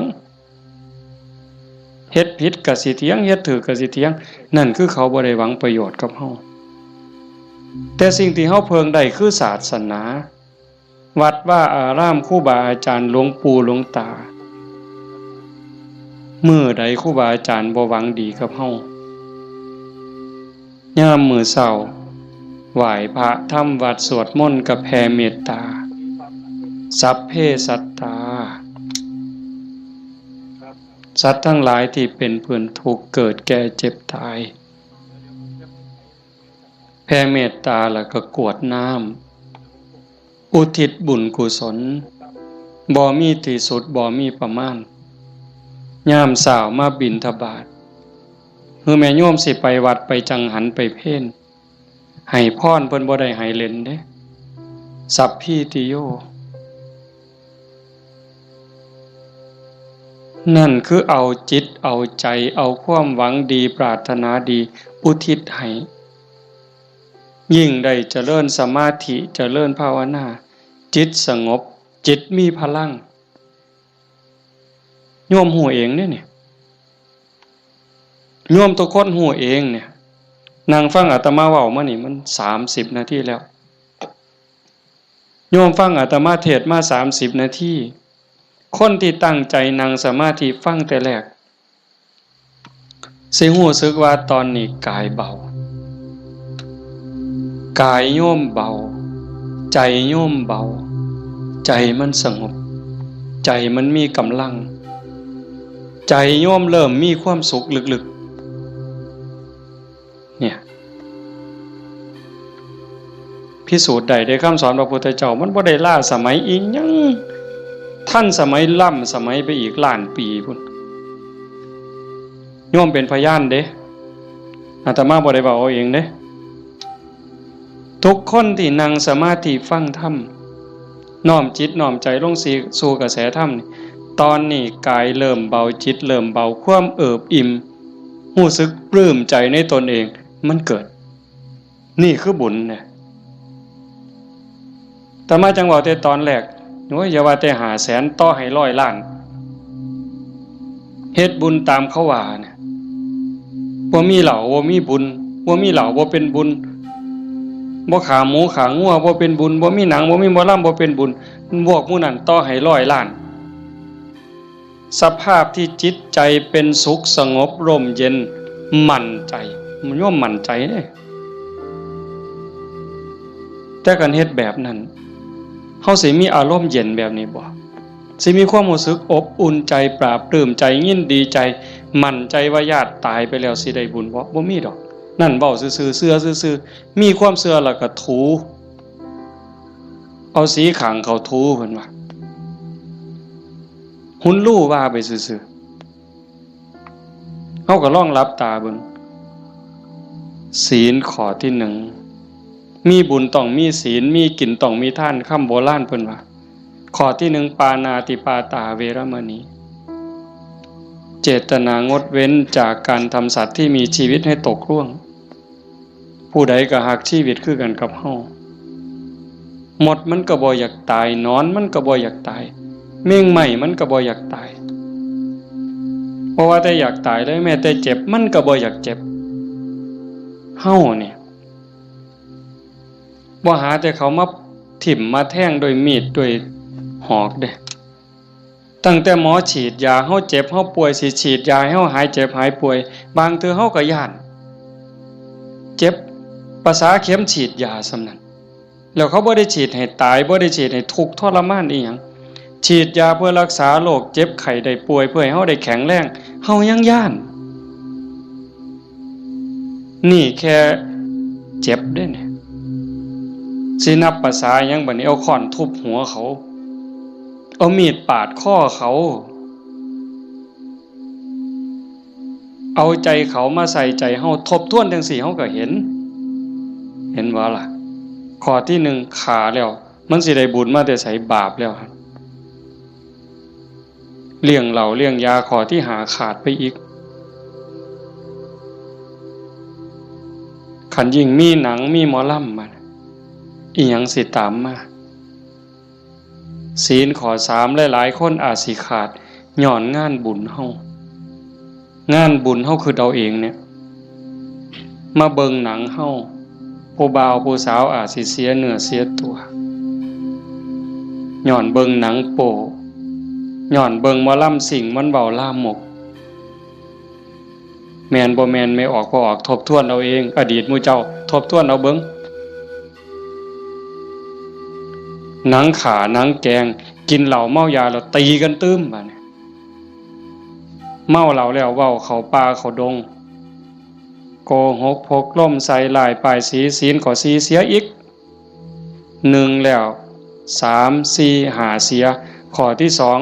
เฮ็ดผิดก็สิเถียง เฮ็ดถูกก็สิเถียง นั่นคือเขาบ่ได้หวังประโยชน์กับเฮา แต่สิ่งที่เฮาเพิ่งได้คือศาสนา วัดวาอาราม ครูบาอาจารย์ หลวงปู่หลวงตา มื้อใดครูบาอาจารย์บ่หวังดีกับเฮา ยามมื้อเช้า ไหว้พระทำวัตรสวดมนต์กับแผ่เมตตา สัพเพสัตตา สัตว์ทั้งหลายที่เป็นเพื่อนทุกข์เกิดแก่เจ็บตาย แผ่เมตตาแล้วก็กรวดน้ำ อุทิศบุญกุศล บ่มีที่สุด บ่มีประมาณ ยามเช้ามาบิณฑบาต คือแม่โยมสิไปวัดไปจังหันไปเพล ให้พรเพิ่นบ่ได้ให้เล่นเด้ สัพพีติโย นั่นคือเอาจิตเอาใจ เอาความหวังดีปรารถนาดีอุทิศให้ ยิ่งได้เจริญสมาธิเจริญภาวนา จิตสงบ จิตมีพลัง โยมฮู้เองเด้เนี่ย โยมทุกคนฮู้เองเนี่ย นั่งฟังอาตมาเว้ามานี่มันสามสิบนาทีแล้ว โยมฟังอาตมาเทศน์มาสามสิบนาที คนที่ตั้งใจนั่งสมาธิฟังแต่แรก สิฮู้สึกว่าตอนนี้กายเบา กายโยมเบา ใจโยมเบา ใจมันสงบ ใจมันมีกำลัง ใจโยมเริ่มมีความสุขลึกๆ เนี่ย พิสูจน์ได้เด้ คำสอนพระพุทธเจ้า มันบ่ได้ล้าสมัยอีหยัง ทันสมัยล้ำสมัยไปอีกล้านปีพุ้น โยมเป็นพยานเด้ อาตมาบ่ได้เว้าเอาเองเด้ ทุกคนที่นั่งสมาธิฟังธรรม น้อมจิตน้อมใจลงสู่กระแสธรรมนี่ ตอนนี้กายเริ่มเบา จิตเริ่มเบา ความเอิบอิ่ม รู้สึกปลื้มใจในตนเอง มันเกิด นี่คือบุญเนี่ย อาตมาจั่งเว้าแต่ตอนแรก โอ้ย อย่าว่าแต่ห้าแสน ต่อให้ร้อยล้าน เฮ็ดบุญตามเขาว่าเนี่ย บ่มีเหล้าบ่มีบุญ บ่มีเหล้าบ่เป็นบุญ บ่ฆ่าหมูฆ่างัวบ่เป็นบุญ บ่มีหนังบ่มีหมอลำบ่เป็นบุญ พวกหมู่นั้นต่อให้ร้อยล้าน สภาพที่จิตใจเป็นสุขสงบร่มเย็น มั่นใจ มันย่อมมั่นใจเด้ แต่การเฮ็ดแบบนั้น เฮาสิมีอารมณ์เย็นแบบนี้บ่ สิมีความรู้สึกอบอุ่นใจ ปลาบปลื้มใจ ยินดีใจ มั่นใจว่าญาติตายไปแล้วสิได้บุญบ่ บ่มีดอก นั่นเว้าซื่อๆ เชื่อซื่อๆ มีความเชื่อแล้วก็ถู เอาสีข้างเขาถูเพิ่นว่า หุนลู่ว่าไปซื่อๆ เฮาก็ลองหลับตาเบิ่ง ศีลข้อที่หนึ่ง มีบุญต้องมีศีล มีกินต้องมีทาน คำโบราณเพิ่นว่า ข้อที่หนึ่ง ปาณาติปาตาเวรมณี เจตนางดเว้นจากการทำสัตว์ที่มีชีวิตให้ตกร่วง ผู้ใดก็ฮักชีวิตคือกันกับเฮา มดมันก็บ่อยากตาย หนอนมันก็บ่อยากตาย แมงไหม้มันก็บ่อยากตาย บ่ว่าแต่อยากตายเลย แม้แต่เจ็บมันก็บ่อยากเจ็บ เฮาเนี่ย บ่หาแต่เขามาถิ่มมาแทงด้วยมีดด้วยหอกเด้ ตั้งแต่หมอฉีดยา เฮาเจ็บเฮาป่วย สิฉีดยาให้เฮาหายเจ็บหายป่วย บางเทื่อเฮาก็ย้าน เจ็บประสาเข็มฉีดยาส่ำนั้น แล้วเขาบ่ได้ฉีดให้ตาย บ่ได้ฉีดให้ทุกข์ทรมานอีหยัง ฉีดยาเพื่อรักษาโรคเจ็บไข้ได้ป่วย เพื่อให้เฮาได้แข็งแรง เฮายังย้าน นี่แค่เจ็บเด้เนี่ย สินับประสาหยังบัดนี้ เอาค้อนทุบหัวเขา เอามีดปาดคอเขา เอาใจเขามาใส่ใจเฮา ทบทวนจั่งซี้เฮาก็เห็น เห็นบ่ล่ะ ข้อที่หนึ่ง ฆ่าแล้ว มันสิได้บุญมาแต่ไส บาปแล้ว เลี้ยงเหล้าเลี้ยงยา ข้อที่ห้า ขาดไปอีก คันยิ่งมีหนังมีหมอลำมา อีหยังสิตามมา ศีลข้อสาม หลายๆ คนอาจสิขาด ย้อนงานบุญเฮา งานบุญเฮาคิดเอาเองเนี่ย มาเบิ่งหนังเฮา ผู้บ่าวผู้สาวอาจสิเสียเนื้อเสียตัว ย้อนเบิ่งหนังโป๊ ย้อนเบิ่งหมอลำซิ่งมันเว้าลามก แม่นบ่แม่น แม่ออกบ่ออก ทบทวนเอาเอง อดีตหมู่เจ้า ทบทวนเอาเบิ่ง หนังฆ่าหนังแกล้ง กินเหล้าเมายาแล้วตีกันตื่มบาดนี้ เมาเหล้าแล้วเว้าเข้าป่าเข้าดง โกหกพกลมใส่ร้ายป้ายสี ศีลข้อสี่เสียอีก หนึ่งแล้ว สาม สี่ ห้า เสีย ข้อที่สอง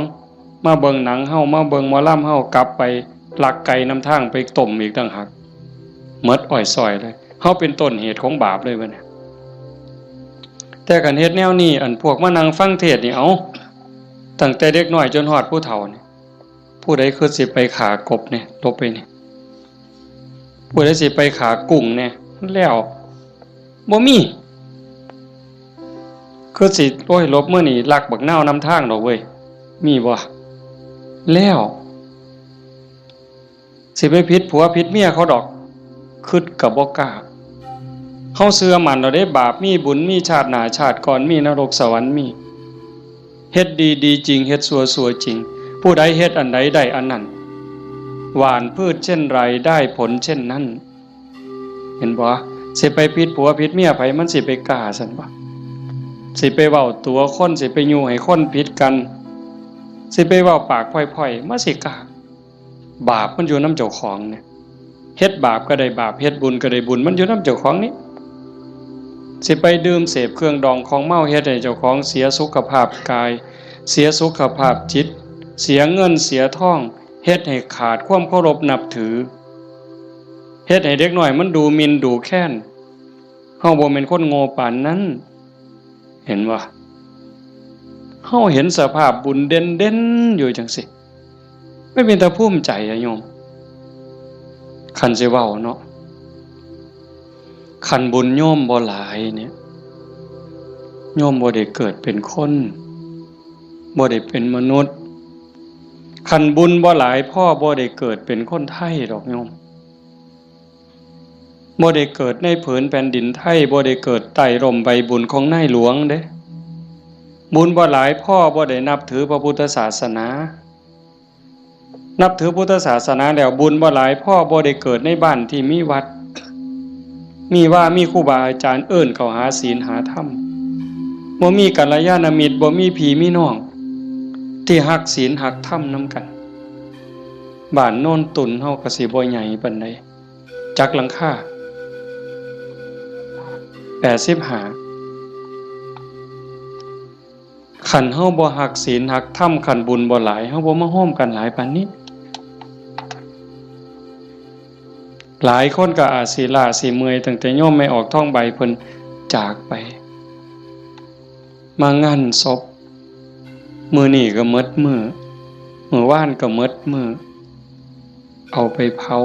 มาเบิ่งหนังเฮา มาเบิ่งหมอลำเฮา กลับไปลักไก่นำทางไปต้มอีกต่างหาก หมดอ้อยส้อยเลย เฮาเป็นต้นเหตุของบาปเลยบัดนี้ แต่คันเฮ็ดแนวนี้ อันพวกมานั่งฟังเทศน์นี่ เอ้า ตั้งแต่เด็กน้อยจนฮอดผู้เฒ่านี่ ผู้ใดคือสิไปฆ่ากบเนี่ย หลบไปนี่ ผู้ใดสิไปฆ่ากุ้งเนี่ย แล้ว บ่มี คือสิ โอ้ย หลบมื้อนี้ลักบักนาวนำทางดอกเว้ย มีบ่ แล้ว สิไปผิดผัวผิดเมียเขาดอก คิดก็บ่กล้า เฮาเชื่อมั่นแล้วเด้ บาปมี บุญมี ชาติหน้าชาติก่อนมี นรกสวรรค์มี เฮ็ดดีดีจริง เฮ็ดชั่วชั่วจริง ผู้ใดเฮ็ดอันใดได้อันนั้น หว่านพืชเช่นไรได้ผลเช่นนั้น เห็นบ่ สิไปผิดผัวผิดเมียไผ มันสิไปกล้าซั่นบ่ สิไปเว้าตั๋วคน สิไปยุให้คนผิดกัน สิไปเว้าปากพร่อยๆ มันสิกล้า บาปมันอยู่นำเจ้าของเนี่ย เฮ็ดบาปก็ได้บาป เฮ็ดบุญก็ได้บุญ มันอยู่นำเจ้าของนี่ สิไปดื่มเสพเครื่องดองของเมา เฮ็ดให้เจ้าของเสียสุขภาพกาย เสียสุขภาพจิต เสียเงินเสียทอง เฮ็ดให้ขาดความเคารพนับถือ เฮ็ดให้เด็กน้อยมันดูหมิ่นดูแคลน เฮาบ่แม่นคนโง่ปานนั้น เห็นบ่ เฮาเห็นสภาพบุญเด่นๆ อยู่จังซี่ มันเป็นตาภูมิใจอะโยม คันสิเว้าเนาะ คันบุญโยมบ่หลายเนี่ย โยมบ่ได้เกิดเป็นคน บ่ได้เป็นมนุษย์ คันบุญบ่หลายพอ บ่ได้เกิดเป็นคนไทยดอกโยม บ่ได้เกิดในผืนแผ่นดินไทย บ่ได้เกิดใต้ร่มใบบุญของนายหลวงเด้ บุญบ่หลายพอ บ่ได้นับถือพระพุทธศาสนา นับถือพุทธศาสนาแล้ว บุญบ่หลายพอ บ่ได้เกิดในบ้านที่มีวัด มีวา มีครูบาอาจารย์เอิ้นเข้าหาศีลหาธรรม บ่มีกัลยาณมิตร บ่มีพี่มีน้อง ที่ฮักศีลฮักธรรมนำกัน บ้านโนนตุ่นเฮาก็สิบ่ใหญ่ปานใด จักหลังคา แปดสิบห้า คันเฮาบ่ฮักศีลฮักธรรม คันบุญบ่หลาย เฮาบ่มาโฮมกันหลายปานนี้ หลายคนก็อาจสิล้าสิเมื่อย ตั้งแต่โยมแม่ออกทองใบเพิ่นจากไป มางานศพ มื้อนี้ก็หมดมื้อ มื้อวานก็หมดมื้อ เอาไปเผา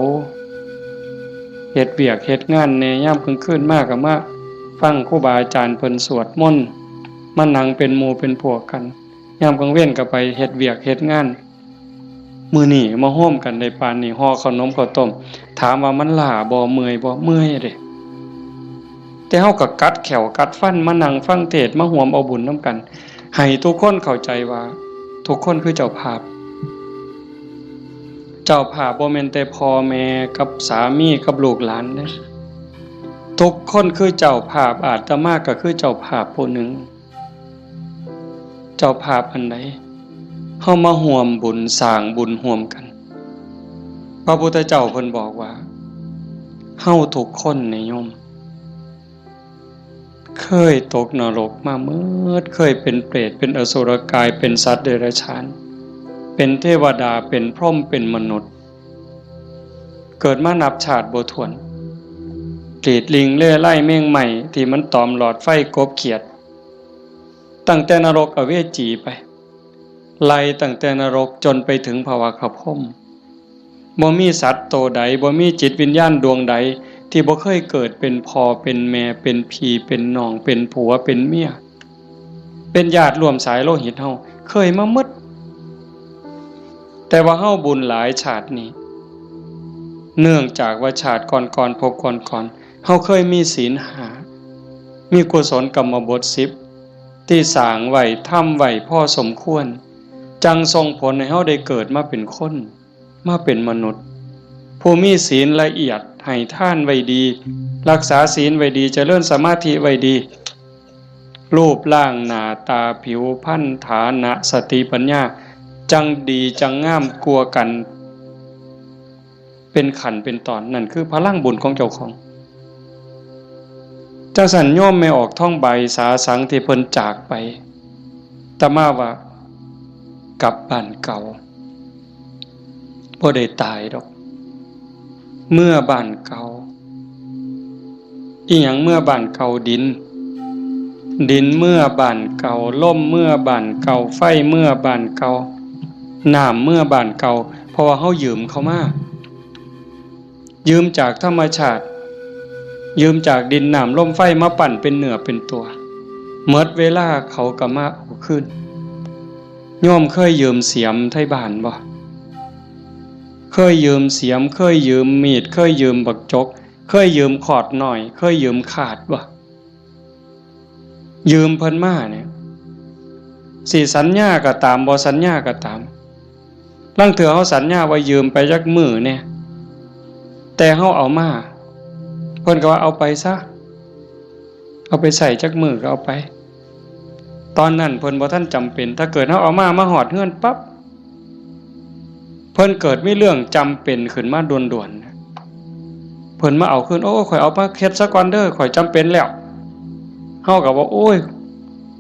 เฮ็ดเวียกเฮ็ดงานแหน่ ยามกลางคืนมาก็มาฟังครูบาอาจารย์เพิ่นสวดมนต์ มานั่งเป็นหมู่เป็นพวกกัน ยามกลางเว็นก็ไปเฮ็ดเวียกเฮ็ดงาน มื้อนี้มาโฮมกันได้ปานนี้ ห่อขนมข้าวต้ม ถามว่ามันล้าบ่ เมื่อยบ่ เมื่อยเด้ แต่เฮาก็กัดแข้วกัดฟันมานั่งฟังเทศน์ มาร่วมเอาบุญนำกัน ให้ทุกคนเข้าใจว่าทุกคนคือเจ้าภาพ เจ้าภาพบ่แม่นแต่พ่อแม่กับสามีกับลูกหลานเด้ ทุกคนคือเจ้าภาพ อาตมาก็คือเจ้าภาพผู้หนึ่ง เจ้าภาพอันใด เฮามาร่วมบุญสร้างบุญร่วมกัน พระพุทธเจ้าเพิ่นบอกว่า เฮาทุกคนนี่โยม เคยตกนรกมาเมิด เคยเป็นเปรต เป็นอสุรกาย เป็นสัตว์เดรัจฉาน เป็นเทวดา เป็นพรหม เป็นมนุษย์ เกิดมานับชาติบ่ถ้วน กรีดลิงเล่ไล่แมงไหม้ที่มันตอมหลอดไฟกบเขียด ตั้งแต่นรกอเวจีไป ไล่ตั้งแต่นรกจนไปถึงภวคพรหม บ่มีสัตว์โตใด บ่มีจิตวิญญาณดวงใด ที่บ่เคยเกิดเป็นพ่อเป็นแม่ เป็นพี่เป็นน้อง เป็นผัวเป็นเมีย เป็นญาติร่วมสายโลหิตเฮา เคยมาหมด แต่ว่าเฮาบุญหลายชาตินี้ เนื่องจากว่าชาติก่อนๆ ภพก่อนๆ เฮาเคยมีศีลห้า มีกุศลกรรมบทสิบ ที่สร้างไว้ ทำไว้พอสมควร จั่งส่งผลให้เฮาได้เกิดมาเป็นคน มาเป็นมนุษย์ ผู้มีศีลละเอียด ให้ทานไว้ดี รักษาศีลไว้ดี เจริญสมาธิไว้ดี รูปร่างหน้าตาผิวพรรณฐานะสติปัญญา จั่งดีจั่งงามกว่ากัน เป็นขั้นเป็นตอน นั่นคือพลังบุญของเจ้าของ จั่งซั้นโยมแม่ออกทองใบสาสังที่เพิ่นจากไป อาตมาว่ากลับบ้านเก่า บ่ได้ตายดอก เมือบ้านเก่า อิหยังเมือบ้านเก่า ดิน ดินเมือบ้านเก่า ลมเมือบ้านเก่า ไฟเมือบ้านเก่า น้ำเมือบ้านเก่า เพราะว่าเฮายืมเขามา ยืมจากธรรมชาติ ยืมจากดินน้ำลมไฟมาปั้นเป็นเนื้อเป็นตัว หมดเวลาเขาก็มาเอาคืน โยมเคยยืมเสียมไทบ้านบ่ เคยยืมเสียม เคยยืมมีด เคยยืมบักจก เคยยืมขอดน้อย เคยยืมคาดบ่ ยืมเพิ่นมาเนี่ย สิสัญญาก็ตาม บ่สัญญาก็ตาม ลางเทื่อเฮาสัญญาว่ายืมไปจักมื้อแหน่ แต่เฮาเอามา เพิ่นก็ว่าเอาไปซะ เอาไปใช้จักมื้อก็เอาไป ตอนนั้นเพิ่นบ่ทันจำเป็น ถ้าเกิดเฮาเอามา มาฮอดเฮือนปั๊บ เพิ่นเกิดมีเรื่องจำเป็นขึ้นมาด่วนๆ เพิ่นมาเอาคืน โอ้ ข้อยเอามาเฮ็ดซะก่อนเด้อ ข้อยจำเป็นแล้ว เฮาก็ว่า โอ้ย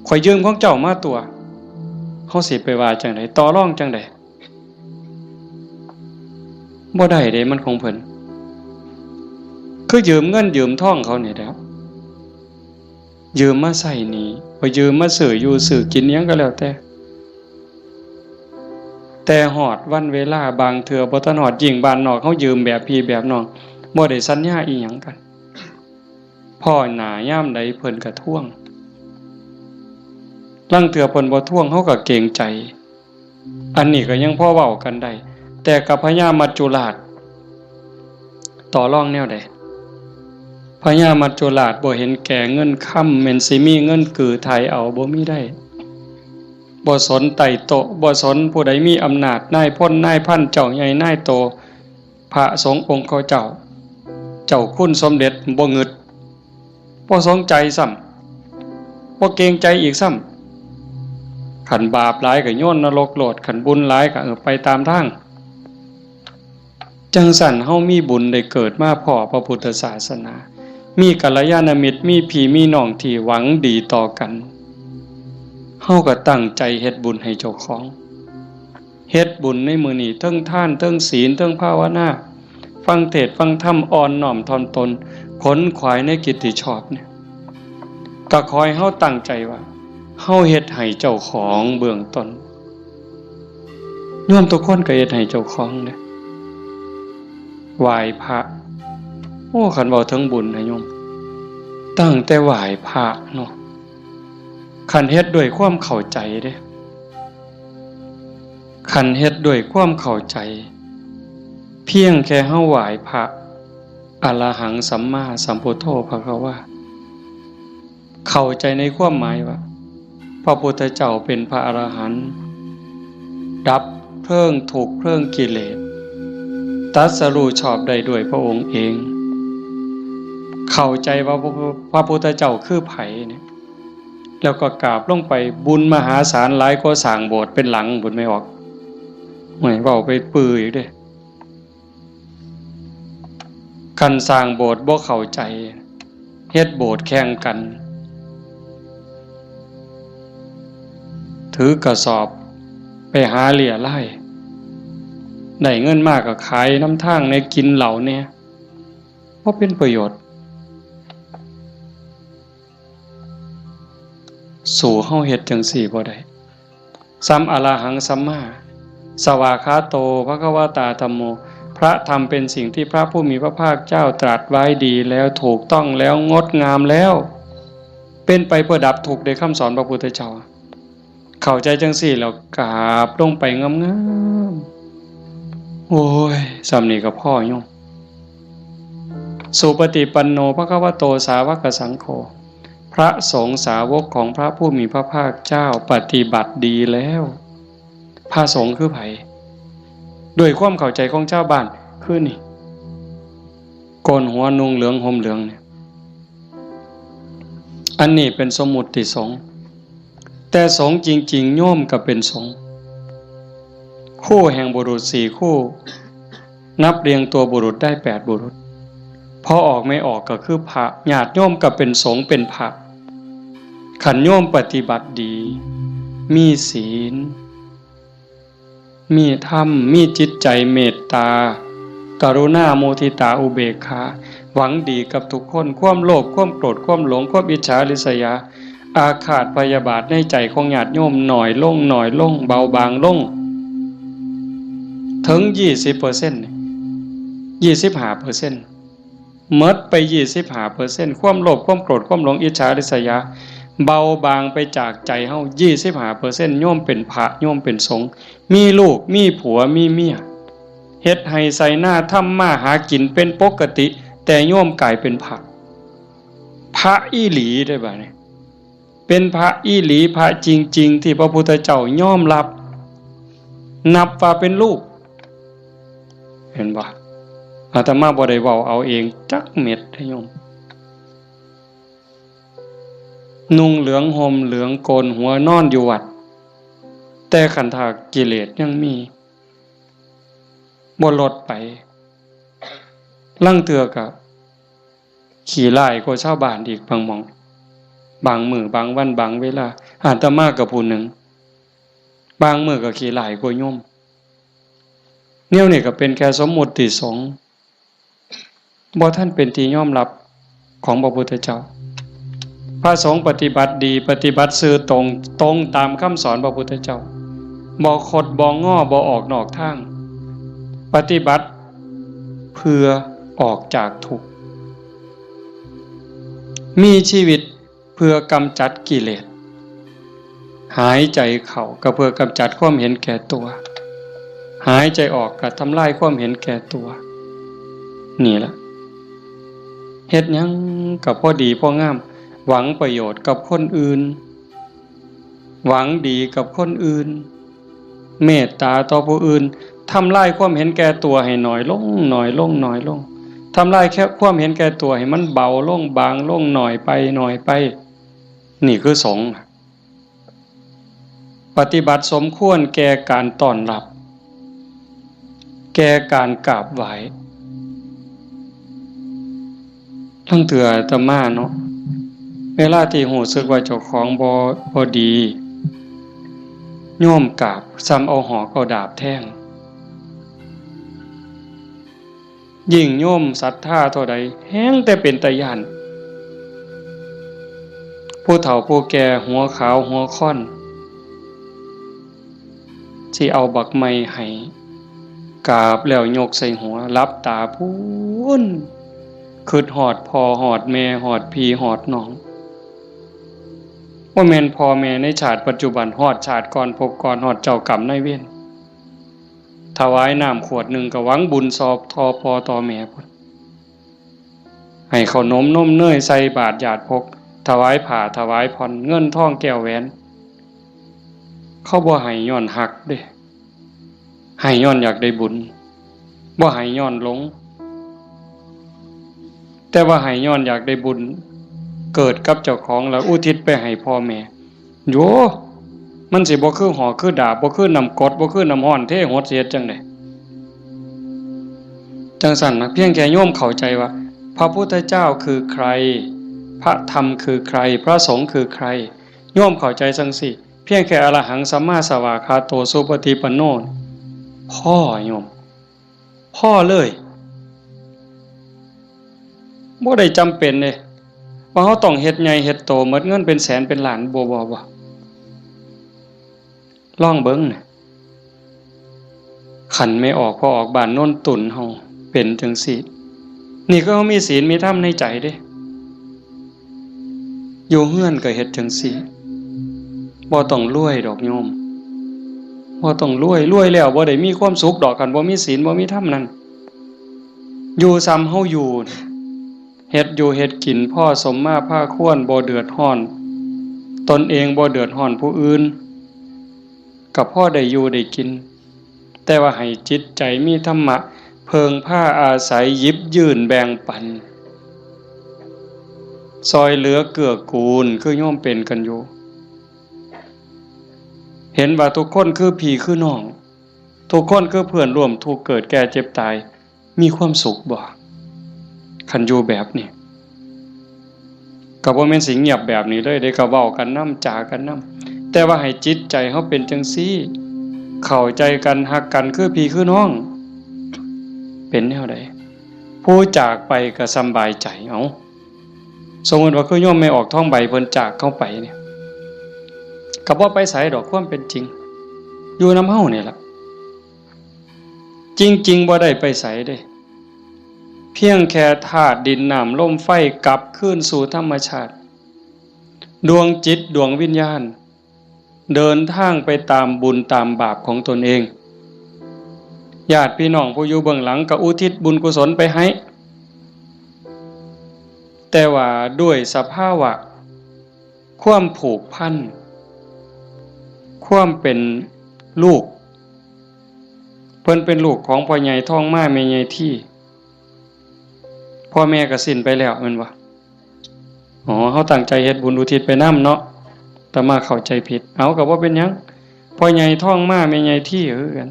ข้อยยืมของเจ้ามาตัว เฮาสิไปว่าจั่งใด ต่อรองจั่งใด บ่ได้เด้ มันของเพิ่น คือยืมเงินยืมทองเขานี่แหละ ยืมมาใช้หนี้ บ่ยืมมาซื้ออยู่ซื้อกินอิหยังก็แล้วแต่ แต่ฮอดวันเวลา บางเทื่อบ่ทันฮอด ยิ่งบ้านนอกเฮายืมแบบพี่แบบน้อง บ่ได้สัญญาอิหยังกัน พ้อหน้ายามใดเพิ่นก็ทวง ลางเทื่อเพิ่นบ่ทวง เฮาก็เกรงใจ อันนี้ก็ยังพอเว้ากันได้ แต่กับพญามัจจุราช ต่อรองแนวใด พญามัจจุราชบ่เห็นแก่เงินคำ แม่นสิมีเงินกือไถ่เอา บ่มีได้ บ่สนไต่โต๊ะ บ่สนผู้ใดมีอำนาจ นายพลนายพัน เจ้าใหญ่นายโต พระสงฆ์องค์เขาเจ้า เจ้าคุณสมเด็จ บ่งึด บ่สนใจซ้ำ บ่เกรงใจอีกซ้ำ คันบาปหลายก็โยนนรกโลด คันบุญหลายก็ เออ ไปตามทาง จั่งซั้นเฮามีบุญได้เกิดมาพ้อพระพุทธศาสนา มีกัลยาณมิตร มีพี่มีน้องที่หวังดีต่อกัน เฮาก็ตั้งใจเฮ็ดบุญให้เจ้าของ เฮ็ดบุญในมื้อนี้ เทิงทาน เทิงศีล เทิงภาวนา ฟังเทศน์ฟังธรรม อ่อนน้อมถ่อมตน ขนขวายในกิจที่ชอบเนี่ย ก็ขอให้เฮาตั้งใจว่า เฮาเฮ็ดให้เจ้าของเบื้องต้น โยมทุกคนก็เฮ็ดให้เจ้าของเด้ ไหว้พระ โอ้ คันเว้าถึงบุญนะโยม ตั้งแต่ไหว้พระเนาะ คันเฮ็ดด้วยความเข้าใจเด้ คันเฮ็ดด้วยความเข้าใจ เพียงแค่เฮาไหว้พระ อะระหังสัมมาสัมพุทโธภะคะวา เข้าใจในความหมายว่า พระพุทธเจ้าเป็นพระอรหันต์ ดับเพลิงทุกข์เพลิงกิเลส ตรัสรู้ชอบได้ด้วยพระองค์เอง เข้าใจว่าพระ พระพุทธเจ้าคือไผเนี่ย แล้วก็กราบลงไป บุญมหาศาลหลายกว่าสร้างโบสถ์เป็นหลัง บุญไม่ออก ไม่เว้าไปปื้ออีกเด้ คันสร้างโบสถ์บ่เข้าใจ เฮ็ดโบสถ์แข่งกัน ถือกระสอบไปหาเรี่ยไล่ ได้เงินมาก็ขายนำทางแหน่ กินเหล้าแหน่ บ่เป็นประโยชน์ สู้เฮาเฮ็ดจั่งซี้บ่ได้ สัมอะระหังสัมมา สวากขาโต ภะคะวะตา ธัมโม พระธรรมเป็นสิ่งที่พระผู้มีพระภาคเจ้าตรัสไว้ดีแล้ว ถูกต้องแล้ว งดงามแล้ว เป็นไปเพื่อดับทุกข์ ได้คำสอนพระพุทธเจ้า เข้าใจจั่งซี้แล้วกราบลงไปงามๆ โอ้ย ส่ำนี้ก็พอโยม สุปฏิปันโน ภะคะวะโต สาวกสังโฆ พระสงฆ์สาวกของพระผู้มีพระภาคเจ้าปฏิบัติดีแล้ว พระสงฆ์คือไผ ด้วยความเข้าใจของชาวบ้าน คือนี่ โกนหัวนุ่งเหลืองห่มเหลืองเนี่ย อันนี้เป็นสมมุติสงฆ์ แต่สงฆ์จริงๆ โยมก็เป็นสงฆ์ คู่แห่งบุรุษสี่คู่ นับเรียงตัวบุรุษได้แปดบุรุษ พอออกไม่ออกก็คือพระ ญาติโยมก็เป็นสงฆ์เป็นพระ คันโยมปฏิบัติดี มีศีล มีธรรม มีจิตใจเมตตา กรุณา มุทิตา อุเบกขา หวังดีกับทุกคน ความโลภ ความโกรธ ความหลง ความอิจฉาริษยา อาฆาตพยาบาทในใจของญาติโยมน้อยลง น้อยลง เบาบางลง ถึงยี่สิบเปอร์เซ็นต์ ยี่สิบห้าเปอร์เซ็นต์ หมดไปยี่สิบห้าเปอร์เซ็นต์ ความโลภ ความโกรธ ความหลง อิจฉาริษยา เบาบางไปจากใจเฮา ยี่สิบห้าเปอร์เซ็นต์ โยมเป็นพระ โยมเป็นสงฆ์ มีลูก มีผัว มีเมีย เฮ็ดไฮ่ไถนา ทำมาหากินเป็นปกติ แต่โยมกลายเป็นพระ พระอีหลีได้บ่เนี่ย เป็นพระอีหลี พระจริงๆ ที่พระพุทธเจ้ายอมรับ นับว่าเป็นลูก เห็นบ่ อาตมาบ่ได้เว้าเอาเองจักเม็ดเด้อโยม นุ่งเหลืองห่มเหลืองโกนหัวนอนอยู่วัด แต่คันถ้ากิเลสยังมี บ่ลดไป ลางเทื่อก็ขี้ร้ายกว่าชาวบ้านอีกบางหม่อง บางมื้อบางวันบางเวลา อาตมาก็ผู้หนึ่ง บางมื้อก็ขี้ร้ายกว่าโยม แนวนี้ก็เป็นแค่สมมุติสงฆ์ บ่ทันเป็นที่ยอมรับของพระพุทธเจ้า พระสงฆ์ปฏิบัติดี ปฏิบัติซื่อตรง ตรงตามคำสอนพระพุทธเจ้า บ่คดบ่งอ บ่ออกนอกทาง ปฏิบัติเพื่อออกจากทุกข์ มีชีวิตเพื่อกำจัดกิเลส หายใจเข้าก็เพื่อกำจัดความเห็นแก่ตัว หายใจออกก็ทำลายความเห็นแก่ตัว นี่ล่ะ เฮ็ดหยังก็พอดีพองาม หวังประโยชน์กับคนอื่น หวังดีกับคนอื่น เมตตาต่อผู้อื่น ทำลายความเห็นแก่ตัวให้น้อยลง น้อยลง น้อยลง ทำลายแค่ความเห็นแก่ตัวให้มันเบาลง บางลง น้อยไป น้อยไป นี่คือสงฆ์ ปฏิบัติสมควรแก่การต้อนรับ แก่การกราบไหว้ ลางเทื่ออาตมาเนาะ เวลาที่รู้สึกว่าเจ้าของบ่ บ่ดี โยมกราบ ส่ำเอาหอกเอาดาบแทง ยิ่งโยมศรัทธาเท่าใด แฮ่งแต่เป็นตาย้าน ผู้เฒ่าผู้แก่หัวขาวหัวค่อน สิเอาบักไม้ให้ กราบแล้วยกใส่หัว หลับตาพู้น คิดฮอดพ่อฮอดแม่ ฮอดพี่ฮอดน้อง บ่แม่นพ่อแม่ในชาติปัจจุบัน ฮอดชาติก่อนภพก่อน ฮอดเจ้ากรรมนายเวร ถวายน้ำขวดหนึ่งก็หวังบุญซอบต่อพ่อต่อแม่พุ้น ให้ขนมนมเนยใส่บาตรญาติพก ถวายผ้าถวายผ่อน เงินทองแก้วแหวน เขาบ่ให้ย้อนฮักเด้ ให้ย้อนอยากได้บุญ บ่ให้ย้อนหลง แต่ว่าให้ย้อนอยากได้บุญ เกิดกับเจ้าของแล้วอุทิศไปให้พ่อแม่ โย มันสิบ่คือหอกคือดาบ บ่คือน้ำกรด บ่คือน้ำร้อนเทหด สิเฮ็ดจั่งใด จั่งซั้นนะ เพียงแค่โยมเข้าใจว่า พระพุทธเจ้าคือใคร พระธรรมคือใคร พระสงฆ์คือใคร โยมเข้าใจจั่งซี้ เพียงแค่อรหังสัมมาสวากขาโตสุปฏิปันโน พอโยม พอเลย บ่ได้จำเป็นเด้ ว่าเราต้องเฮ็ดใหญ่เฮ็ดโต หมดเงินเป็นแสนเป็นล้าน บ่ บ่ บ่ ลองเบิ่งนะ คันแม่ออกพ่อออกบ้านโนนตุนเฮาเป็นจั่งซี้ นี่คือเฮามีศีลมีธรรมในใจเด้ อยู่เฮือนก็เฮ็ดจั่งซี้ บ่ต้องรวยดอกโยม บ่ต้องรวย รวยแล้วบ่ได้มีความสุขดอก คันบ่มีศีลบ่มีธรรมนั่น อยู่ส่ำเฮาอยู่ เฮ็ดอยู่เฮ็ดกินพอสมมาพาควร บ่เดือดร้อน ตนเองบ่เดือดร้อนผู้อื่น ก็พอได้อยู่ได้กิน แต่ว่าให้จิตใจมีธรรมะ เพิ่งพาอาศัย หยิบยื่นแบ่งปัน ซอยเหลือเกื้อกูล คือโยมเป็นกันอยู่ เห็นว่าทุกคนคือพี่คือน้อง ทุกคนคือเพื่อนร่วมทุกข์เกิดแก่เจ็บตาย มีความสุขบ่ คันอยู่แบบนี้ ก็บ่แม่นสิเงียบแบบนี้เลยเด้ ก็เว้ากันนำ จากันนำ แต่ว่าให้จิตใจเฮาเป็นจั่งซี้ เข้าใจกัน ฮักกัน คือพี่คือน้อง เป็นแนวใด ผู้จากไปก็สำบายใจ เอ้า สมมุติว่าคือโยมแม่ออกทองใบเพิ่นจากเฮาไปเนี่ย ก็บ่ไปไสดอก ความเป็นจริง อยู่นำเฮานี่ล่ะ จริงๆ บ่ได้ไปไสเด้ เพียงแค่ธาตุดินน้ำลมไฟกลับคืนสู่ธรรมชาติ ดวงจิตดวงวิญญาณ เดินทางไปตามบุญตามบาปของตนเอง ญาติพี่น้องผู้อยู่เบื้องหลังก็อุทิศบุญกุศลไปให้ แต่ว่าด้วยสภาวะ ความผูกพัน ความเป็นลูก เพิ่นเป็นลูกของพ่อใหญ่ทองมาแม่ใหญ่ที พ่อแม่ก็สิ้นไปแล้วแม่นบ่ อ๋อ เฮาตั้งใจเฮ็ดบุญอุทิศไปนำเนาะ อาตมาเข้าใจผิด เอา ก็บ่เป็นหยัง พ่อใหญ่ทองมาแม่ใหญ่ทีคือกัน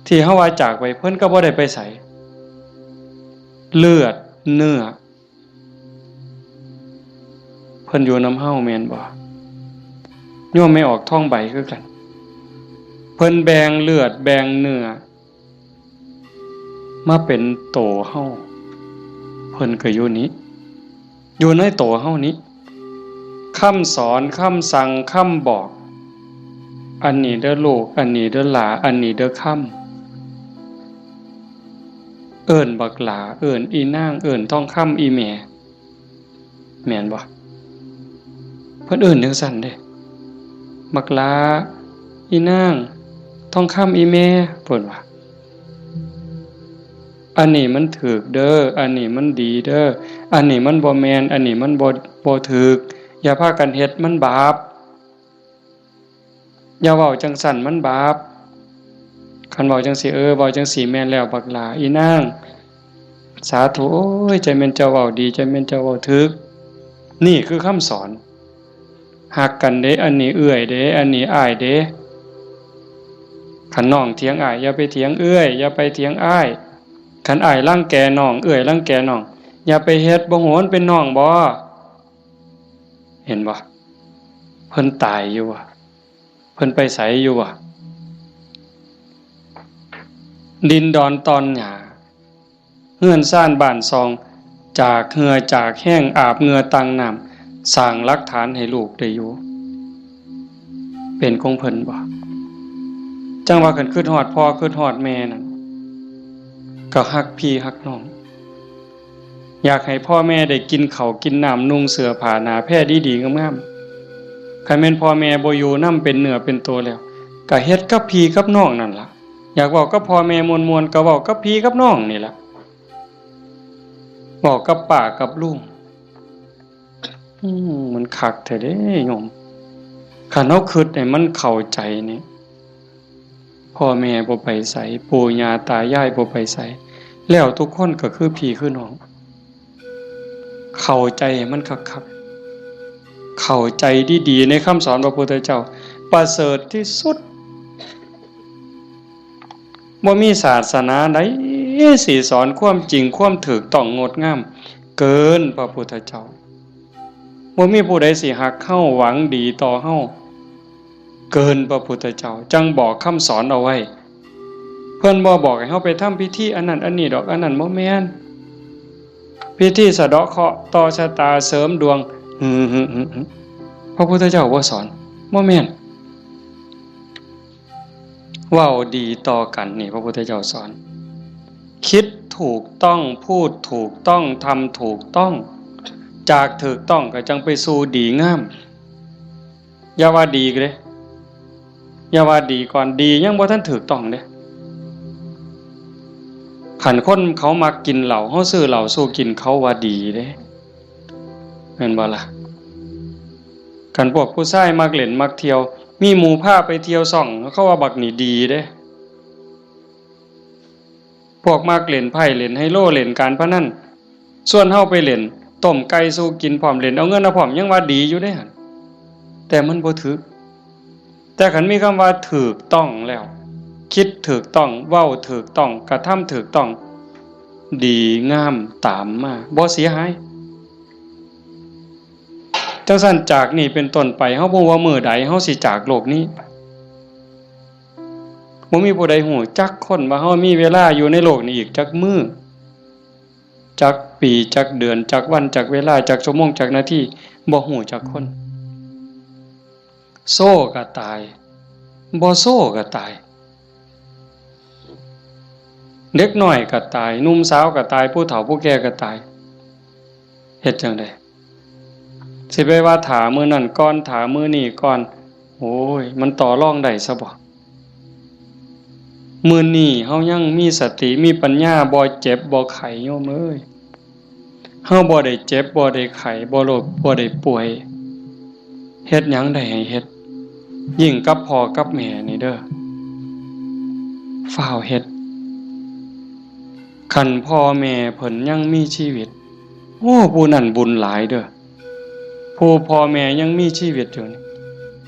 ที่เฮาว่าจากไป เพิ่นก็บ่ได้ไปไส เลือดเนื้อ เพิ่นอยู่นำเฮาแม่นบ่ โยมแม่ออกทองใบคือกัน เพิ่นแบ่งเลือดแบ่งเนื้อ มาเป็นโตเฮา เพิ่นก็อยู่นี้ อยู่ในโตเฮานี้ คำสอน คำสั่ง คำบอก อันนี้เด้อลูก อันนี้เด้อหลา อันนี้เด้อคำ เอิ้นบักหลา เอิ้นอีนาง เอิ้นทองคำอีแม่ แม่นบ่ เพิ่นเอิ้นจั่งซั้นเด้ บักหลา อีนาง ทองคำอีแม่ เพิ่นว่า อันนี้มันถูกเด้อ อันนี้มันดีเด้อ อันนี้มันบ่แม่น อันนี้มันบ่ บ่ถูก อย่าพากันเฮ็ด มันบาป อย่าเว้าจั่งซั้น มันบาป คันเว้าจั่งซี้ เออ เว้าจั่งซี้แม่นแล้ว บักหลา อีนาง สาธุ โอ้ย จั่งแม่นเจ้าเว้าดี จั่งแม่นเจ้าเว้าถูก นี่คือคำสอน ฮักกันเด้ อันนี้เอื้อยเด้ อันนี้อ้ายเด้ คันน้องเถียงอ้าย อย่าไปเถียงเอื้อย อย่าไปเถียงอ้าย คันอ้ายรังแกน้อง เอื้อยรังแกน้อง อย่าไปเฮ็ด บ่ฮู้มันเป็นน้องบ่ เห็นบ่ เพิ่นตายอยู่บ่ เพิ่นไปไสอยู่บ่ ดินดอนตอนหญ้า เฮือนซานบ้านซอง จากเหื่อจากแฮง อาบเหงื่อตั้งน้ำ สร้างหลักฐานให้ลูกได้อยู่ เป็นของเพิ่นบ่ จั่งว่าคันคิดฮอดพ่อคิดฮอดแม่นั่น ก็ฮักพี่ฮักน้อง อยากให้พ่อแม่ได้กินข้าวกินน้ำ นุ่งเสื้อผ้าหน้าแพรดีๆงามๆ คันแม่นพ่อแม่บ่อยู่นำเป็นเนื้อเป็นตัวแล้ว ก็เฮ็ดกับพี่กับน้องนั่นล่ะ อยากเว้ากับพ่อแม่ม่วนๆ ก็เว้ากับพี่กับน้องนี่ล่ะ เว้ากับป้ากับลุง อืม มันคักแท้เด้โยม คันเฮาคิดให้มันเข้าใจนี่ พ่อแม่บ่ไปไส ปู่ย่าตายายบ่ไปไส แล้วทุกคนก็คือพี่คือน้อง เข้าใจให้มันคักๆ เข้าใจดีๆ ในคำสอนพระพุทธเจ้า ประเสริฐที่สุด บ่มีศาสนาใดสิสอนความจริงความถูกต้องงดงาม เกินพระพุทธเจ้า บ่มีผู้ใดสิฮักเฮาหวังดีต่อเฮา เกินพระพุทธเจ้า จั่งบอกคำสอนเอาไว้ เพิ่นบ่บอกให้เฮาไปทำพิธีอันนั้นอันนี้ดอก อันนั้นบ่แม่น พิธีสะเดาะเคราะห์ต่อชะตาเสริมดวง หึๆๆๆ พระพุทธเจ้าบ่สอน บ่แม่น เว้าดีต่อกันนี่พระพุทธเจ้าสอน คิดถูกต้อง พูดถูกต้อง ทำถูกต้อง จากถูกต้องก็จั่งไปสู่ดีงาม อย่าว่าดีเด้ อย่าว่าดีก่อน ดียังบ่ทันถูกต้องเด้ คันคนเขามักกินเหล้า เฮาซื้อเหล้าสู่กิน เขาว่าดีเด้ แม่นบ่ล่ะ คันพวกผู้ชายมักเล่นมักเที่ยว มีหมู่พาไปเที่ยวซ่อง เขาว่าบักนี่ดีเด้ พวกมักเล่นไพ่เล่นไฮโลเล่นการพนัน ชวนเฮาไปเล่น ต้มไก่สู่กินพร้อม เล่นเอาเงินเอาพร้อม ยังว่าดีอยู่เด้หั่น แต่มันบ่ถืก แต่คันมีคำว่าถูกต้องแล้ว คิดถูกต้อง เว้าถูกต้อง กระทำถูกต้อง ดีงามตามมา บ่เสียหาย จั่งซั้นจากนี้เป็นต้นไป เฮาบ่ฮู้ว่ามื้อใดเฮาสิจากโลกนี้ไป บ่มีผู้ใดฮู้จักคนว่าเฮามีเวลาอยู่ในโลกนี้อีกจักมื้อ จักปี จักเดือน จักวัน จักเวลา จักชั่วโมง จักนาที บ่ฮู้จักคน โซก็ตาย บ่โซก็ตาย เด็กน้อยก็ตาย หนุ่มสาวก็ตาย ผู้เฒ่าผู้แก่ก็ตาย เฮ็ดจั่งใด สิไปว่าถ้ามื้อนั้นก่อน ถ้ามื้อนี้ก่อน โอ้ย มันต่อรองได้ซะบ่ มื้อนี้เฮายังมีสติ มีปัญญา บ่เจ็บ บ่ไข้ โยมเอ้ย เฮาบ่ได้เจ็บ บ่ได้ไข้ บ่โรค บ่ได้ป่วย เฮ็ดหยังได้ให้เฮ็ด ยิ่งกับพ่อกับแม่นี่เด้อ ฟ้าวเฮ็ด คันพ่อแม่เพิ่นยังมีชีวิต โอ้ ผู้นั้นบุญหลายเด้อ ผู้พ่อแม่ยังมีชีวิตอยู่นี่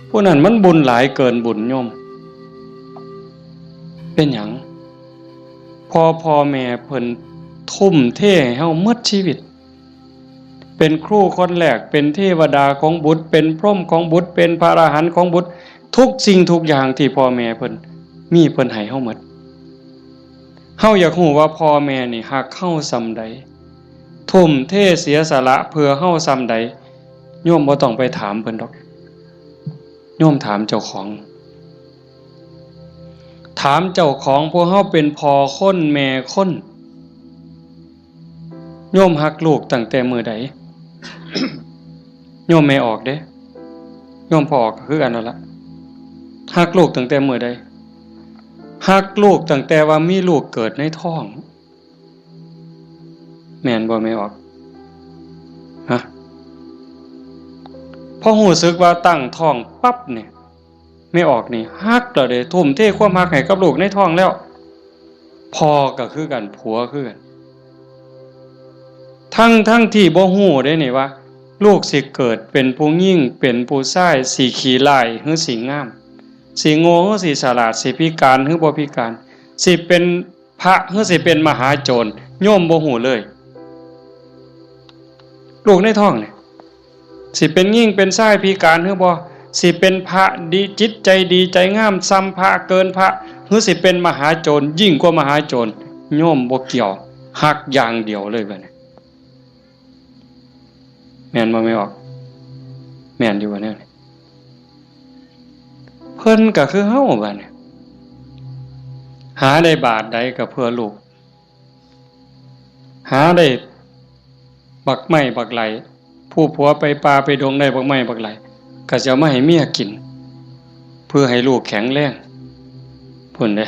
ผู้นั้นมันบุญหลายเกินบุญโยม เป็นหยัง พ่อ พ่อแม่เพิ่นทุ่มเทให้เฮาหมดชีวิต เป็นครูคนแรก เป็นเทวดาของบุตร เป็นพรหมของบุตร เป็นพระอรหันต์ของบุตร ทุกสิ่งทุกอย่างที่พ่อแม่เพิ่นมี เพิ่นให้เฮาหมด เฮาอยากฮู้ว่าพ่อแม่นี่ฮักเฮาส่ำใด ทุ่มเทเสียสละเพื่อเฮาส่ำใด โยมบ่ต้องไปถามเพิ่นดอก โยมถามเจ้าของ ถามเจ้าของ พวกเฮาเป็นพ่อคนแม่คน โยมฮักลูกตั้งแต่มื้อใด โยมแม่ออกเด้ โยมพ่อออกก็คือกันนั่นละ ฮักลูกตั้งแต่มื้อใด ฮักลูกตั้งแต่ว่ามีลูกเกิดในท้อง แม่นบ่แม่ออก ฮะ พอรู้สึกว่าตั้งท้องปั๊บเนี่ย แม่ออกนี่ฮักแล้วเด้ ทุ่มเทความฮักให้กับลูกในท้องแล้ว พ่อก็คือกัน ผัวคือกัน ทั้ง ทั้งที่บ่ฮู้เด้นี่ว่า ลูกสิเกิดเป็นผู้หญิง เป็นผู้ชาย สิขี้ร้ายหรือสิงาม สิโง่หรือสิฉลาด สิพิการหรือบ่พิการ สิเป็นพระหรือสิเป็นมหาโจร โยมบ่ฮู้เลย ลูกในท้องนี่ สิเป็นหญิงเป็นชายพิการหรือบ่ สิเป็นพระดี จิตใจดีใจงามส่ำพระ เกินพระ หรือสิเป็นมหาโจร ยิ่งกว่ามหาโจร โยมบ่เกี่ยว ฮักอย่างเดียวเลยบัดนี้ แม่นบ่แม่ออก แม่นอยู่บ่แนวนี้ เพิ่นก็คือเฮาบัดนี้ หาได้บาทใดก็เพื่อลูก หาได้บักไม้บักไหล ผู้ผัวไปป่าไปดงได้บักไม้บักไหล ก็สิเอามาให้เมียกิน เพื่อให้ลูกแข็งแรง พุ้นเด้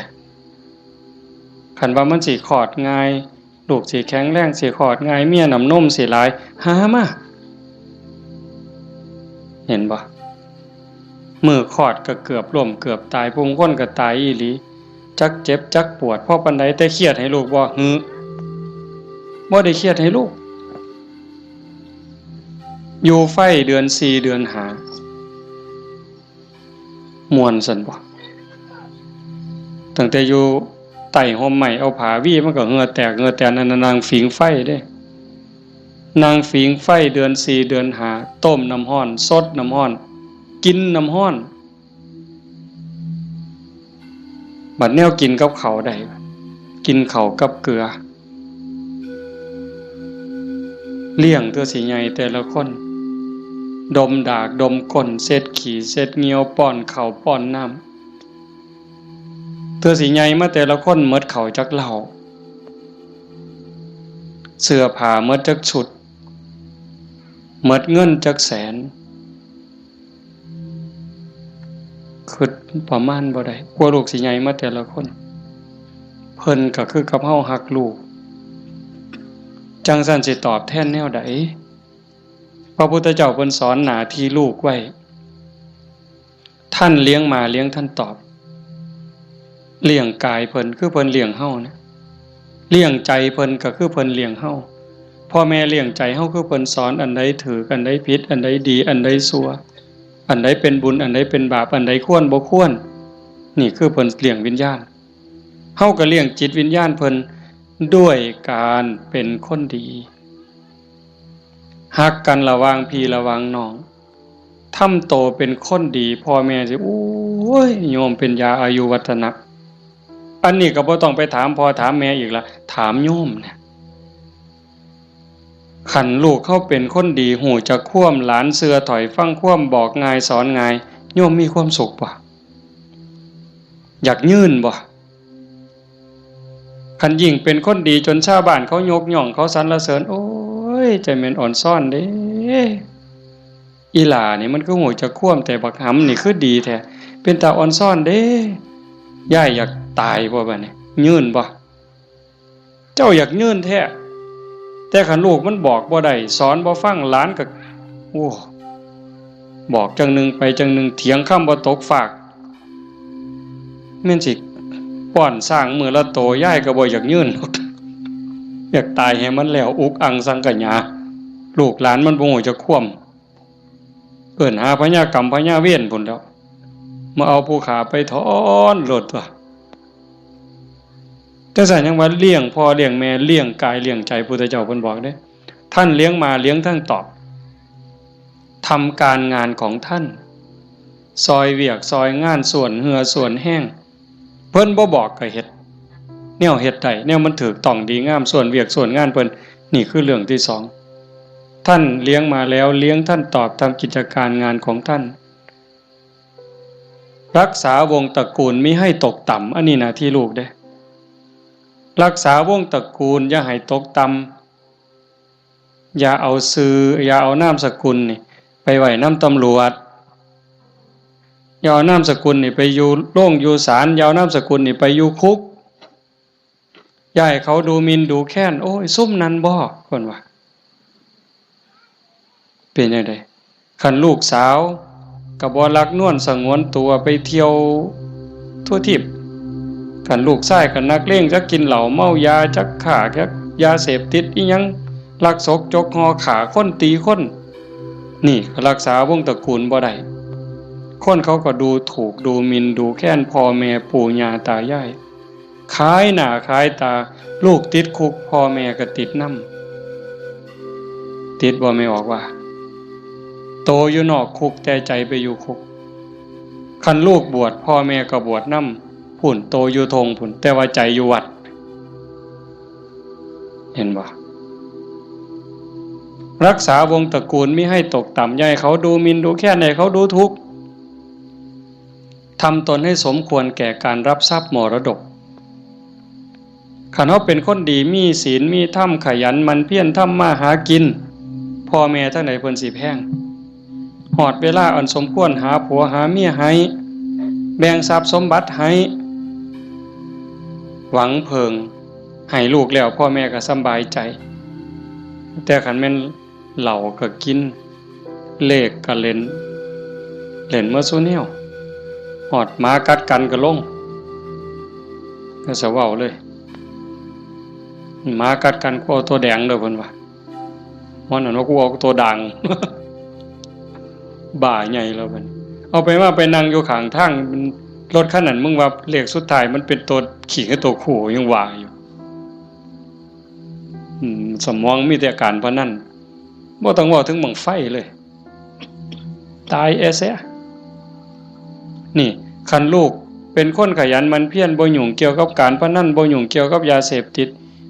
คันว่ามันสิคลอดง่าย ลูกสิแข็งแรง สิคลอดง่าย เมียน้ำนมสิหลาย หามา เห็นบ่ มื้อคลอดก็เกือบล้มเกือบตาย ผู้บางคนก็ตายอีหลี จักเจ็บจักปวดพอปานใด แต่เครียดให้ลูกบ่ หือ บ่ได้เครียดให้ลูก อยู่ไฟเดือนสี่เดือนห้า ม่วนซั่นบ่ ตั้งแต่อยู่ใต้ฮ่มไม้ เอาผ้าวีมันก็เหงื่อแตกเหงื่อแตน นั่นน่ะนั่งผิงไฟเด้ นั่งผิงไฟเดือนสี่เดือนห้า ต้มน้ำร้อน สดน้ำร้อน กินน้ำร้อน บัดแนวกินกับข้าวได้ กินข้าวกับเกลือ เลี้ยงเทื่อสิใหญ่แต่ละคน ดมดากดมก้น เช็ดขี้เช็ดเหยี่ยว ป้อนข้าวป้อนน้ำ เทื่อสิใหญ่มาแต่ละคนหมดข้าวจักเล่า เสื้อผ้าหมดจักชุด หมดเงินจักแสน คิดประมาณบ่ได้ กว่าลูกสิใหญ่มาแต่ละคน เพิ่นก็คือกับเฮาฮักลูก จั่งซั้นสิตอบแทนแนวใด พระพุทธเจ้าเพิ่นสอนหน้าที่ลูกไว้ ท่านเลี้ยงมาเลี้ยงท่านตอบ เลี้ยงกายเพิ่นคือเพิ่นเลี้ยงเฮาเนี่ย เลี้ยงใจเพิ่นก็คือเพิ่นเลี้ยงเฮา พ่อแม่เลี้ยงใจเฮาคือเพิ่นสอนอันใดถูก อันใดผิด อันใดดี อันใดชั่ว อันใดเป็นบุญ อันใดเป็นบาป อันใดควรบ่ควร นี่คือเพิ่นเลี้ยงวิญญาณ เฮาก็เลี้ยงจิตวิญญาณเพิ่นด้วยการเป็นคนดี ฮักกันระหว่างพี่ระหว่างน้อง ทำโตเป็นคนดี พ่อแม่สิ โอ้ย โยมเป็นยาอายุวัฒนะ อันนี้ก็บ่ต้องไปถามพ่อถามแม่อีกละ ถามโยมเนี่ย คันลูกเฮาเป็นคนดี ฮู้จักความ หลานเชื่อถ้อยฟังความ บอกง่ายสอนง่าย โยมมีความสุขบ่ อยากยื่นบ่ คันยิ่งเป็นคนดีจนชาวบ้านเขายกย่อง เขาสรรเสริญ โอ้ย จั่งแม่นอ่อนซ้อนเด้ อีหล่านี่มันคือฮู้จักความ แต่บักหำนี่คือดีแท้ เป็นตาอ่อนซ้อนเด้ ยายอยากตายบ่บัดนี้ ยื่นบ่ เจ้าอยากยื่นแท้ แต่คันลูกมันบอกบ่ได้ สอนบ่ฟัง หลานก็ โอ้ บอกจั่งหนึ่งไปจั่งหนึ่ง เถียงคำบ่ตกฟาก แม่นสิป้อนช้างมื้อละโต ยายก็บ่อยากยื่น อยากตายให้มันแล้ว อุกอังสังขยา ลูกหลานมันบ่ฮู้จักความ เอิ้นหาพญากรรมพญาเวรพุ้นแหล้ว มาเอาผู้ฆ่าไปถอนโลดตั๊ว จั่งซั้นยังว่าเลี้ยงพ่อเลี้ยงแม่ เลี้ยงกายเลี้ยงใจ พุทธเจ้าเพิ่นบอกเด้ ท่านเลี้ยงมาเลี้ยงทั้งตอบ ทำการงานของท่าน ซอยเวียกซอยงาน ส่วนเหื่อส่วนแฮง เพิ่นบ่บอกก็เฮ็ด แนวเฮ็ดได้ แนวมันถูกต้องดีงาม ส่วนเวียกส่วนงานเพิ่น นี่คือเรื่องที่สอง ท่านเลี้ยงมาแล้ว เลี้ยงท่านตอบ ทำกิจการงานของท่าน รักษาวงศ์ตระกูลมิให้ตกต่ำ อันนี้หน้าที่ลูกเด้ รักษาวงศ์ตระกูลอย่าให้ตกต่ำ อย่าเอาชื่อ อย่าเอานามสกุลนี่ไปไว้นำตำรวจ อย่าเอานามสกุลนี่ไปอยู่โรงอยู่ศาล อย่าเอานามสกุลนี่ไปอยู่คุก อย่าให้เขาดูหมิ่นดูแคลน โอ้ย ซุมนั้นบ่ เพิ่นว่า เป็นจั่งใด คันลูกสาวก็บ่ลักนวลสงวนตัวไปเที่ยวทั่วทิพย์ คันลูกชายก็นักเลง จักกินเหล้าเมายา จักค้า จักยาเสพติดอิหยัง ลักซกจกห่อ ฆ่าคนตีคน นี่ก็รักษาวงศ์ตระกูลบ่ได้ คนเขาก็ดูถูกดูหมิ่นดูแคลนพ่อแม่ปู่ย่าตายาย ขายหน้าขายตา ลูกติดคุก พ่อแม่ก็ติดนำ ติดบ่แม่ออกว่า โตอยู่นอกคุกแต่ใจไปอยู่คุก คันลูกบวช พ่อแม่ก็บวชนำ พุ้น โตอยู่ท่งพุ้น แต่ว่าใจอยู่วัด เห็นบ่ รักษาวงศ์ตระกูลมิให้ตกต่ำ อย่าให้เขาดูหมิ่นดูแคลน ให้เขาดูถูก ทำตนให้สมควรแก่การรับทรัพย์มรดก คันเฮาเป็นคนดี มีศีล มีธรรม ขยันหมั่นเพียรทำมาหากิน พ่อแม่ทางใดเพิ่นสิแพง ฮอดเวลาอันสมควร หาผัวหาเมียให้ แบ่งทรัพย์สมบัติให้ หวังเพิ่ง ให้ลูกแล้ว พ่อแม่ก็สำบายใจ แต่คันแม่น เหล้าก็กิน เลขก็เล่น เล่นเมิดซุแนว ฮอดหมากัดกันก็ลง ก็สะเว้าเลย หมากัดกัน กูเอาตัวแดงเด้อ เพิ่นว่า ฮ้อนนั่นว่า กูเอาตัวด่าง บ้าใหญ่แล้วบัดนี้ เอาไปมาไปนั่งอยู่ข้างทาง รถคันนั้น มึงว่าเลขสุดท้ายมันเป็นตัวขี้กับตัวคู่ ยังว่าอยู่ อืม สมองมีแต่การพนัน บ่ต้องเว้าถึงบั้งไฟเลย ตายแอเสีย นี่ คันลูกเป็นคนขยันหมั่นเพียร บ่ยุ่งเกี่ยวกับการพนัน บ่ยุ่งเกี่ยวกับยาเสพติด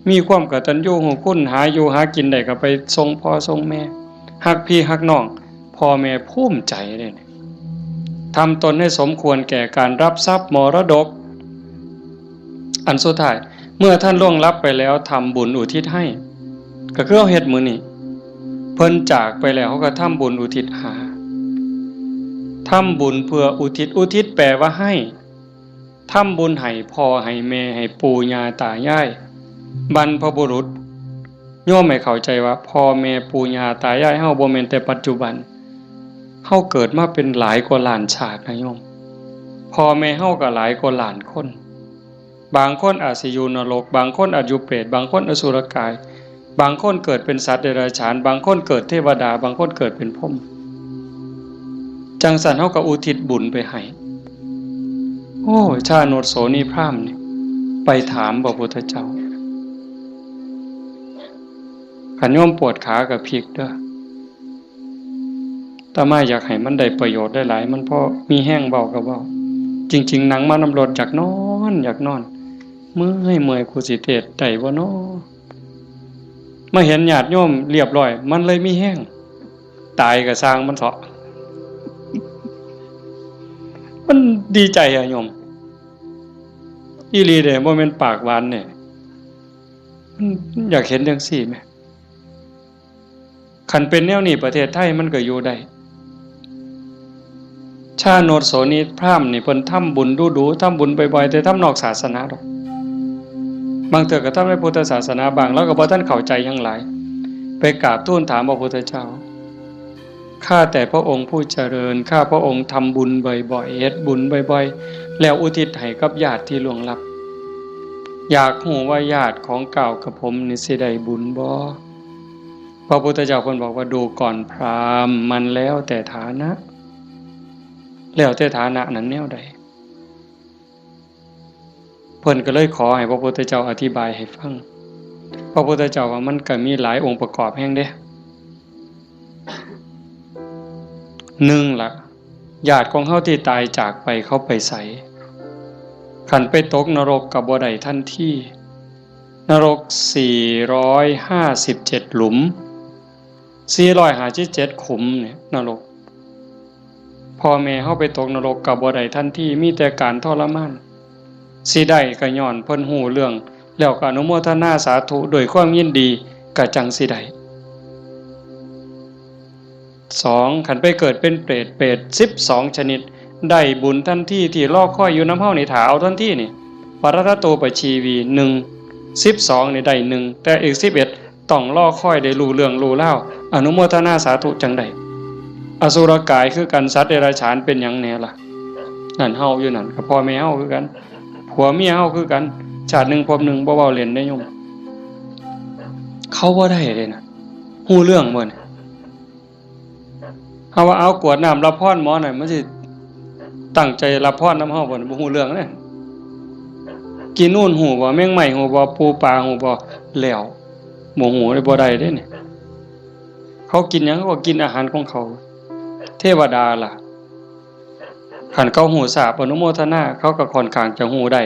มีความกตัญญูรู้คุณ หาอยู่หากินได้ก็ไปส่งพ่อส่งแม่ ฮักพี่ฮักน้อง พ่อแม่ภูมิใจเด้ ทำตนให้สมควรแก่การรับทรัพย์มรดก อันสุดท้าย เมื่อท่านล่วงลับไปแล้ว ทำบุญอุทิศให้ ก็คือเฮาเฮ็ดมื้อนี้ เพิ่นจากไปแล้ว เฮาก็ทำบุญอุทิศหา ทำบุญเพื่ออุทิศ อุทิศแปลว่าให้ ทำบุญให้พ่อให้แม่ ให้ปู่ย่าตายาย บรรพบุรุษ โยมให้เข้าใจว่าพ่อแม่ปู่ย่าตายายเฮาบ่แม่นแต่ปัจจุบัน เฮาเกิดมาเป็นหลายกว่าล้านชาตินะโยม พ่อแม่เฮาก็หลายกว่าล้านคน บางคนอาจสิอยู่นรก บางคนอาจอยู่เปรต บางคนอสุรกาย บางคนเกิดเป็นสัตว์เดรัจฉาน บางคนเกิดเทวดา บางคนเกิดเป็นพรหม จั่งซั้นเฮาก็อุทิศบุญไปให้ โอ้ ชาโนชโสนีพราหมณ์นี่ ไปถามพระพุทธเจ้า คันโยมปวดขาก็พลิกเด้อ อาตมาอยากให้มันได้ประโยชน์หลายๆ มันพอมีแฮงเว้าก็เว้า จริงๆ นั่งมานำรถอยากนอน อยากนอน เมื่อย เมื่อย กูสิเทศน์ได้บ่น้อ มาเห็นญาติโยมเรียบร้อย มันเลยมีแฮง ตายก็ซ่างมันเถาะ มันดีใจอะโยม อีหลีเด้ บ่แม่นปากหวานเด้ มันอยากเห็นจั่งซี้แหม คันเป็นแนวนี้ประเทศไทยมันก็อยู่ได้ ชาโนชโสนีพราหมณ์นี่เพิ่นทำบุญดู๋ๆ ทำบุญบ่อยๆ แต่ทำนอกศาสนาดอก บางเทื่อก็ทำในพุทธศาสนาบ้าง แล้วก็บ่ทันเข้าใจหยังหลาย ไปกราบทูลถามพระพุทธเจ้า ข้าแต่พระองค์ผู้เจริญ ข้าพระองค์ทำบุญบ่อยๆ เฮ็ดบุญบ่อยๆ แล้วอุทิศให้กับญาติที่ล่วงลับ อยากฮู้ว่าญาติของก้าวกับผมนี่สิได้บุญบ่ พระพุทธเจ้าเพิ่นบอกว่า ดูก่อนพราหมณ์ มันแล้วแต่ฐานะ แล้วแต่ฐานะนั้นแนวใด เพิ่นก็เลยขอให้พระพุทธเจ้าอธิบายให้ฟัง พระพุทธเจ้าว่ามันก็มีหลายองค์ประกอบแฮงเด้ หนึ่งละ ญาติของเฮาที่ตายจากไปเขาไปไส คันไปตกนรกก็บ่ได้ทันที นรกสี่ร้อยห้าสิบเจ็ดหลุม สี่ร้อยห้าสิบเจ็ดขุมเนี่ยนรก พ่อแม่เฮาไปตกนรกก็บ่ได้ทันที มีแต่การทรมาน สิได้ก็ย้อนเพิ่นฮู้เรื่อง แล้วก็อนุโมทนาสาธุด้วยความยินดี ก็จั่งสิได้ สอง คันไปเกิดเป็นเปรต เปรตสิบสองชนิด ได้บุญทันที ที่รอคอยอยู่นำเฮานี่ ถ้าเอาทันทีนี่ ปรัตตโตปชีวี หนึ่ง สิบสองนี่ได้หนึ่ง แต่อีกสิบเอ็ด ต้องรอคอยได้รู้เรื่องรู้ราว อนุโมทนาสาธุจั่งได้ อสุรกายคือกัน สัตว์เดรัจฉานเป็นหยังแหน่ล่ะ นั่นเฮาอยู่นั่น ก็พ่อแม่เฮาคือกัน ผัวเมียเฮาคือกัน ชาติหนึ่งภพหนึ่ง บ่เว้าเล่นเด้โยม เขาบ่ได้เด้นะ ฮู้เรื่องบ่เนี่ย เฮาว่าเอากรวดน้ำรับพรหมอหน่อย มันสิตั้งใจรับพรนำเฮาบ่เนี่ย บ่ฮู้เรื่องเด้ กินนู่นฮู้บ่ แมงไม้ฮู้บ่ ปูปลาฮู้บ่ แล้ว บ่ฮู้เลย บ่ได้เด้เนี่ย เขากินหยัง เขาก็กินอาหารของเขา เทวดาล่ะ คันเขาฮู้ทราบอนุโมทนา เขาก็ค่อนข้างจะฮู้ได้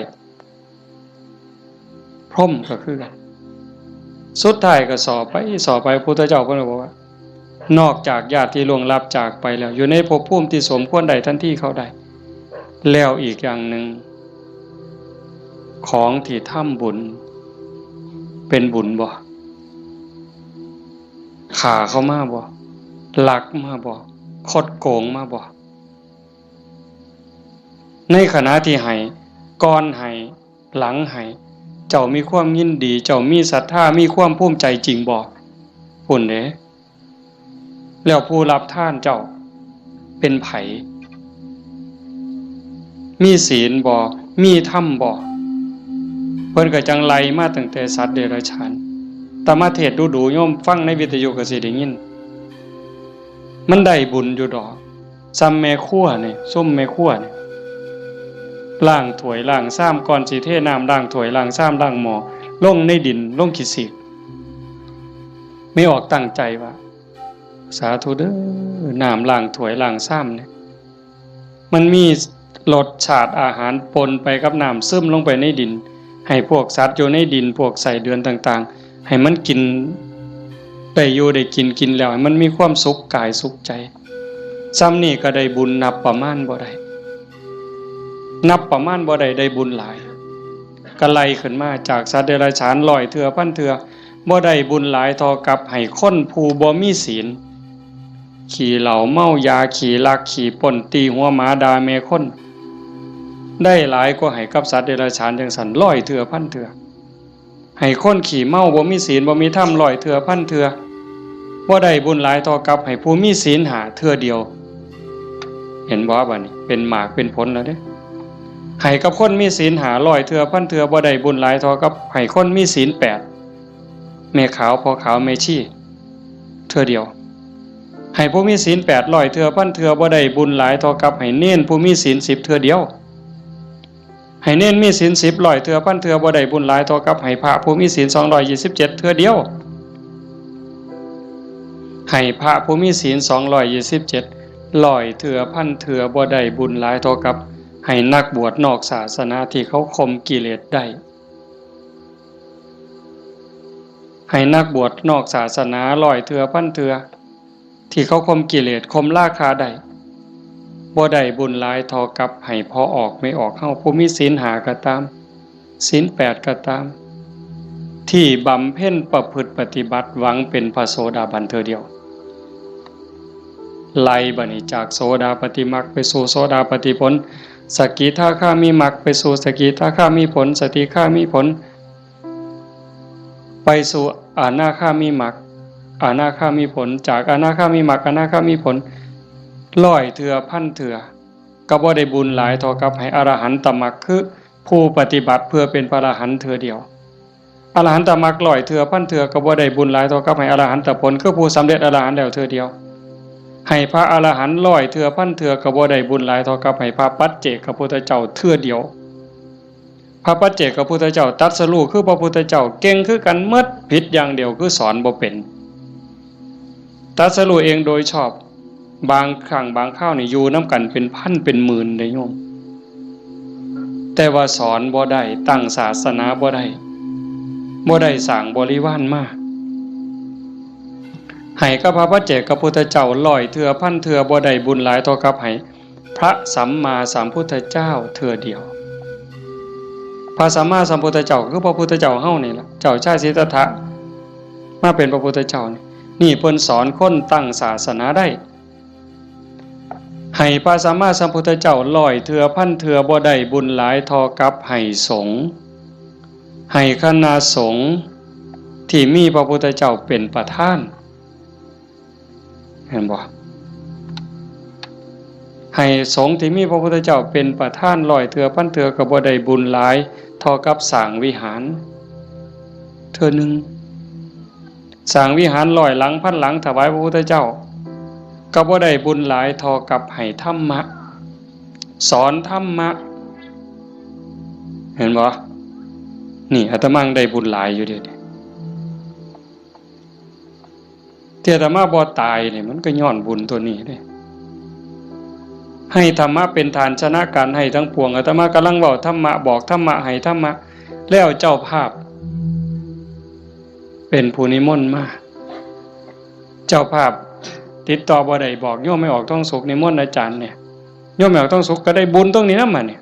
พรหมก็คือกัน สุดท้ายก็สอบไป สอบไป พุทธเจ้าเพิ่นก็บอกว่า นอกจากญาติที่ล่วงลับจากไปแล้ว อยู่ในภพภูมิที่สมควรได้ทันทีเขาได้ แล้วอีกอย่างหนึ่ง ของที่ทำบุญ เป็นบุญบ่ ฆ่าเขามาบ่ ลักมาบ่ คดโกงมาบ่ ในขณะที่ให้ ก่อนให้ หลังให้ เจ้ามีความยินดี เจ้ามีศรัทธา มีความภูมิใจจริงบ่ พุ้นเด้ แล้วผู้รับทานเจ้า เป็นไผ มีศีลบ่ มีธรรมบ่ เพิ่นก็จั่งไล่มาตั้งแต่สัตว์เดรัจฉาน อาตมาเทศน์ดู๋ๆ โยมฟังในวิทยุก็สิได้ยิน มันได้บุญอยู่ดอก ซ่ำแม่ครัวนี่ ซุมแม่ครัวนี่ ล้างถ้วยล้างชาม ก่อนสิเทน้ำล้างถ้วยล้างชามล้างหม้อ ลงในดิน ลงขี้สีก แม่ออกตั้งใจว่า สาธุเด้อ น้ำล้างถ้วยล้างชามเนี่ย มันมีรสชาติอาหารปนไปกับน้ำ ซึมลงไปในดิน ให้พวกสัตว์อยู่ในดิน พวกไส้เดือนต่างๆ ให้มันกิน ได้อยู่ได้กิน กินแล้วให้มันมีความสุขกายสุขใจ ซ่ำนี่ก็ได้บุญนับประมาณบ่ได้ นับประมาณบ่ได้ ได้บุญหลาย ก็ไล่ขึ้นมาจากสัตว์เดรัจฉานร้อยเทื่อพันเทื่อ บ่ได้บุญหลายเท่ากับให้คนผู้บ่มีศีล ขี้เหล้าเมายา ขี้ลักขี้ปล้น ตีหัวหมาด่าแม่คน ได้หลายกว่าให้กับสัตว์เดรัจฉานจั่งซั้นร้อยเทื่อพันเทื่อ ให้คนขี้เมาบ่มีศีลบ่มีธรรมร้อยเทื่อพันเทื่อ บ่ได้บุญหลายเท่ากับให้ผู้มีศีลห้าเทื่อเดียว เห็นบ่ บัดนี้เป็นหมากเป็นผลแล้วเด้ ให้กับคนมีศีลห้าร้อยเทื่อพันเทื่อ บ่ได้บุญหลายเท่ากับให้คนมีศีลแปด แม่ขาวพ่อขาวแม่ชีเทื่อเดียว ให้ผู้มีศีลแปดร้อยเทื่อพันเทื่อบ่ได้บุญหลายเท่ากับให้เณรผู้มีศีลสิบเทื่อเดียว ให้เณรมีศีลสิบร้อยเทื่อพันเทื่อบ่ได้บุญหลายเท่ากับให้พระผู้มีศีลสองร้อยยี่สิบเจ็ดเทื่อเดียว ให้พระผู้มีศีลสองร้อยยี่สิบเจ็ดร้อยเทื่อพันเทื่อบ่ได้บุญหลายเท่ากับให้นักบวชนอกศาสนาที่เขาข่มกิเลสได้ ให้นักบวชนอกศาสนาร้อยเทื่อพันเทื่อที่เขาข่มกิเลสข่มราคะได้ บ่ได้บุญหลายเท่ากับให้พ่อออกแม่ออกเฮาผู้มีศีลห้าก็ตาม ศีลแปดก็ตาม ที่บำเพ็ญประพฤติปฏิบัติหวังเป็นพระโสดาบันเทื่อเดียว ไล่บัดนี้จากโสดาปัตติมรรคไปสู่โสดาปัตติผล สกิทาคามิมรรคไปสู่สกิทาคามิผล สกิทาคามิผล ไปสู่อนาคามิมรรค อนาคามิผล จากอนาคามิมรรค อนาคามิผล ร้อยเทื่อพันเทื่อ ก็บ่ได้บุญหลายเท่ากับให้อรหันตมรรค คือผู้ปฏิบัติเพื่อเป็นพระอรหันต์เทื่อเดียว อรหันตมรรคร้อยเทื่อพันเทื่อก็บ่ได้บุญหลายเท่ากับให้อรหันตผล คือผู้สำเร็จอรหันต์แล้วเทื่อเดียว ให้พระอรหันต์ร้อยเทื่อพันเทื่อก็บ่ได้บุญหลายเท่ากับให้พระปัจเจกพุทธเจ้าเทื่อเดียว พระปัจเจกพุทธเจ้าตรัสรู้คือพระพุทธเจ้าเก่งคือกันหมด ผิดอย่างเดียวคือสอนบ่เป็น ตรัสรู้เองโดยชอบ บางครั้งบางคราวนี่อยู่นำกันเป็นพันเป็นหมื่นเด้โยม แต่ว่าสอนบ่ได้ ตั้งศาสนาบ่ได้ บ่ได้สร้างบริวารมา ให้กับพระปัจเจกพุทธเจ้าร้อยเทื่อพันเทื่อบ่ได้บุญหลายเท่ากับให้พระสัมมาสัมพุทธเจ้าเทื่อเดียว พระสัมมาสัมพุทธเจ้าคือพระพุทธเจ้าเฮานี่ล่ะ เจ้าชายสิทธัตถะมาเป็นพระพุทธเจ้านี่ นี่เพิ่นสอนคนตั้งศาสนาได้ ให้พระสัมมาสัมพุทธเจ้าร้อยเทื่อพันเทื่อบ่ได้บุญหลายเท่ากับให้สงฆ์ ให้คณะสงฆ์ที่มีพระพุทธเจ้าเป็นประธาน เห็นบ่ ให้สงฆ์ที่มีพระพุทธเจ้าเป็นประธานร้อยเทื่อพันเทื่อก็บ่ได้บุญหลายเท่ากับสร้างวิหาร เทื่อหนึ่ง สร้างวิหารร้อยหลังพันหลังถวายพระพุทธเจ้า ก็บ่ได้บุญหลายเท่ากับให้ธรรมะ สอนธรรมะ เห็นบ่ นี่อาตมาได้บุญหลายอยู่เด้ ที่อาตมาบ่ตายนี่มันก็ย้อนบุญตัวนี้เด้ ให้ธรรมะเป็นทานชนะการให้ทั้งปวง อาตมากำลังเว้าธรรมะ บอกธรรมะ ให้ธรรมะ แล้วเจ้าภาพ เป็นผู้นิมนต์มา เจ้าภาพติดต่อบ่ได้ บอกโยมแม่ออกทองสุขนิมนต์อาจารย์เนี่ย โยมแม่ออกทองสุขก็ได้บุญตรงนี้นำมาเนี่ย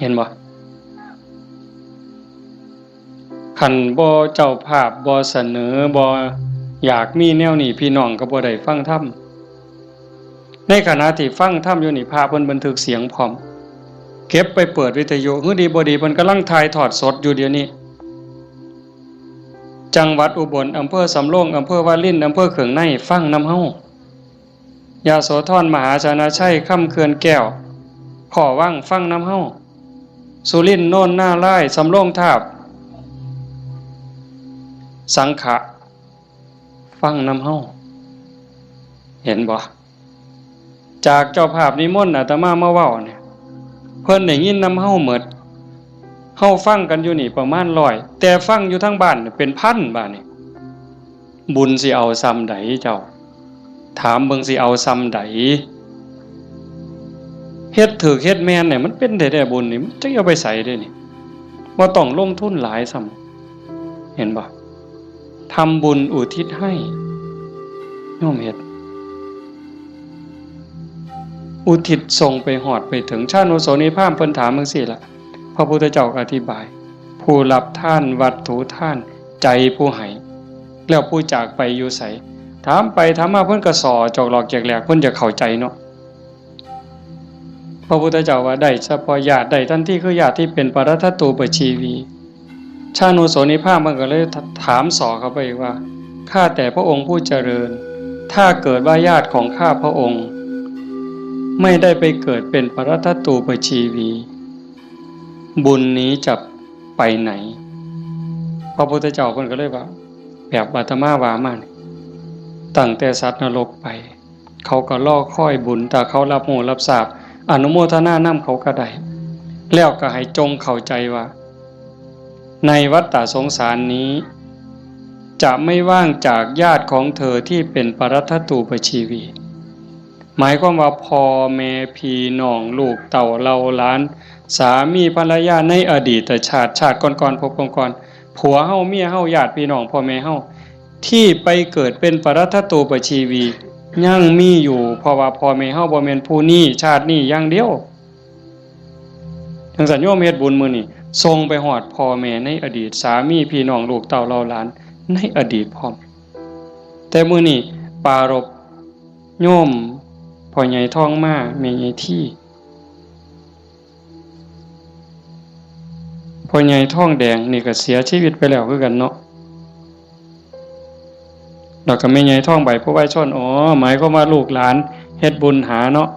เห็นบ่ คันบ่เจ้าภาพบ่เสนอ บ่อยากมีแนวนี้ พี่น้องก็บ่ได้ฟังธรรม ในขณะที่ฟังธรรมอยู่นี่ พระเพิ่นบันทึกเสียงพร้อม เก็บไปเปิดวิทยุ หื้อดีบ่ดีเพิ่นกำลังถ่ายทอดสดอยู่เดี๋ยวนี้ จังหวัดอุบล อำเภอสำโรง อำเภอวาริน อำเภอเขืองใน ฟังนำเฮา ยโสธร มหาชนะชัย คำเขื่อนแก้ว ขอวัง ฟังนำเฮา สุรินทร์ โนนนารายณ์ สำโรงทาบ สังขะ ฟังนำเฮา เห็นบ่ จากเจ้าภาพนิมนต์อาตมามาเว้าเนี่ย เพิ่นได้ยินนำเฮาหมด เฮาฟังกันอยู่นี่ประมาณร้อย แต่ฟังอยู่ทางบ้านเนี่ยเป็นพันบาดนี่ บุญสิเอาส่ำใดเจ้า ถามเบิ่งสิเอาส่ำใด เฮ็ดถูกเฮ็ดแม่นเนี่ยมันเป็นได้แต่บุญนี่ มันจะเอาไปใส่ได้นี่ บ่ต้องลงทุนหลายส่ำ เห็นบ่ ทำบุญอุทิศให้ โยมเฮ็ด อุทิศส่งไปฮอดไปถึง ชานุโสนีพราหมณ์เพิ่นถามจั่งซี้ล่ะ พระพุทธเจ้าก็อธิบาย ผู้รับทานวัตถุทาน ใจผู้ให้ แล้วผู้จากไปอยู่ไส ถามไปถามมาเพิ่นก็ส่อจอกหลอกแจกแหลก เพิ่นจะเข้าใจเนาะ พระพุทธเจ้าว่าได้เฉพาะญาติ ได้ทันทีคือญาติที่เป็นปรัตถตูปชีวี ชานุโสนีพราหมณ์มันก็เลยถามส่อเข้าไปอีกว่า ข้าแต่พระองค์ผู้เจริญ ถ้าเกิดว่าญาติของข้าพระองค์ ไม่ได้ไปเกิดเป็นปรัตถตูปชีวี บุญนี้จะไปไหน ระพุทธเจ้าเพิ่นก็เลยว่า แบบอาตมาว่ามานี่ ตั้งแต่สัตว์นรกไป เขาก็รอคอยบุญ ถ้าเขารับรู้รับทราบ อนุโมทนานำเขาก็ได้ แล้วก็ให้จงเข้าใจว่า ในวัฏฏะสงสารนี้ จะไม่ว่างจากญาติของเธอที่เป็นปรัตถตูปชีวี หมายความว่าพ่อแม่พี่น้องลูกเต้าเหล่าหลาน สามีภรรยาในอดีตชาติ ชาติก่อนๆ ภพก่อนๆ ผัวเฮาเมียเฮาญาติพี่น้องพ่อแม่เฮา ที่ไปเกิดเป็นปรัตถตูปชีวี ยังมีอยู่ เพราะว่าพ่อแม่เฮาบ่แม่นผู้นี้ชาตินี้อย่างเดียว จังซั่นโยมเฮ็ดบุญมื้อนี้ ส่งไปฮอดพ่อแม่ในอดีต สามีพี่น้องลูกเต้าเหล่าหลานในอดีตพร้อม แต่มื้อนี้ปรารภโยมพ่อใหญ่ทองมา แม่ใหญ่ที พ่อใหญ่ทองแดงนี่ก็เสียชีวิตไปแล้วคือกันเนาะ แล้วก็แม่ใหญ่ทองใบผู้ไวชน อ๋อ หมายความว่าลูกหลานเฮ็ดบุญหาเนาะ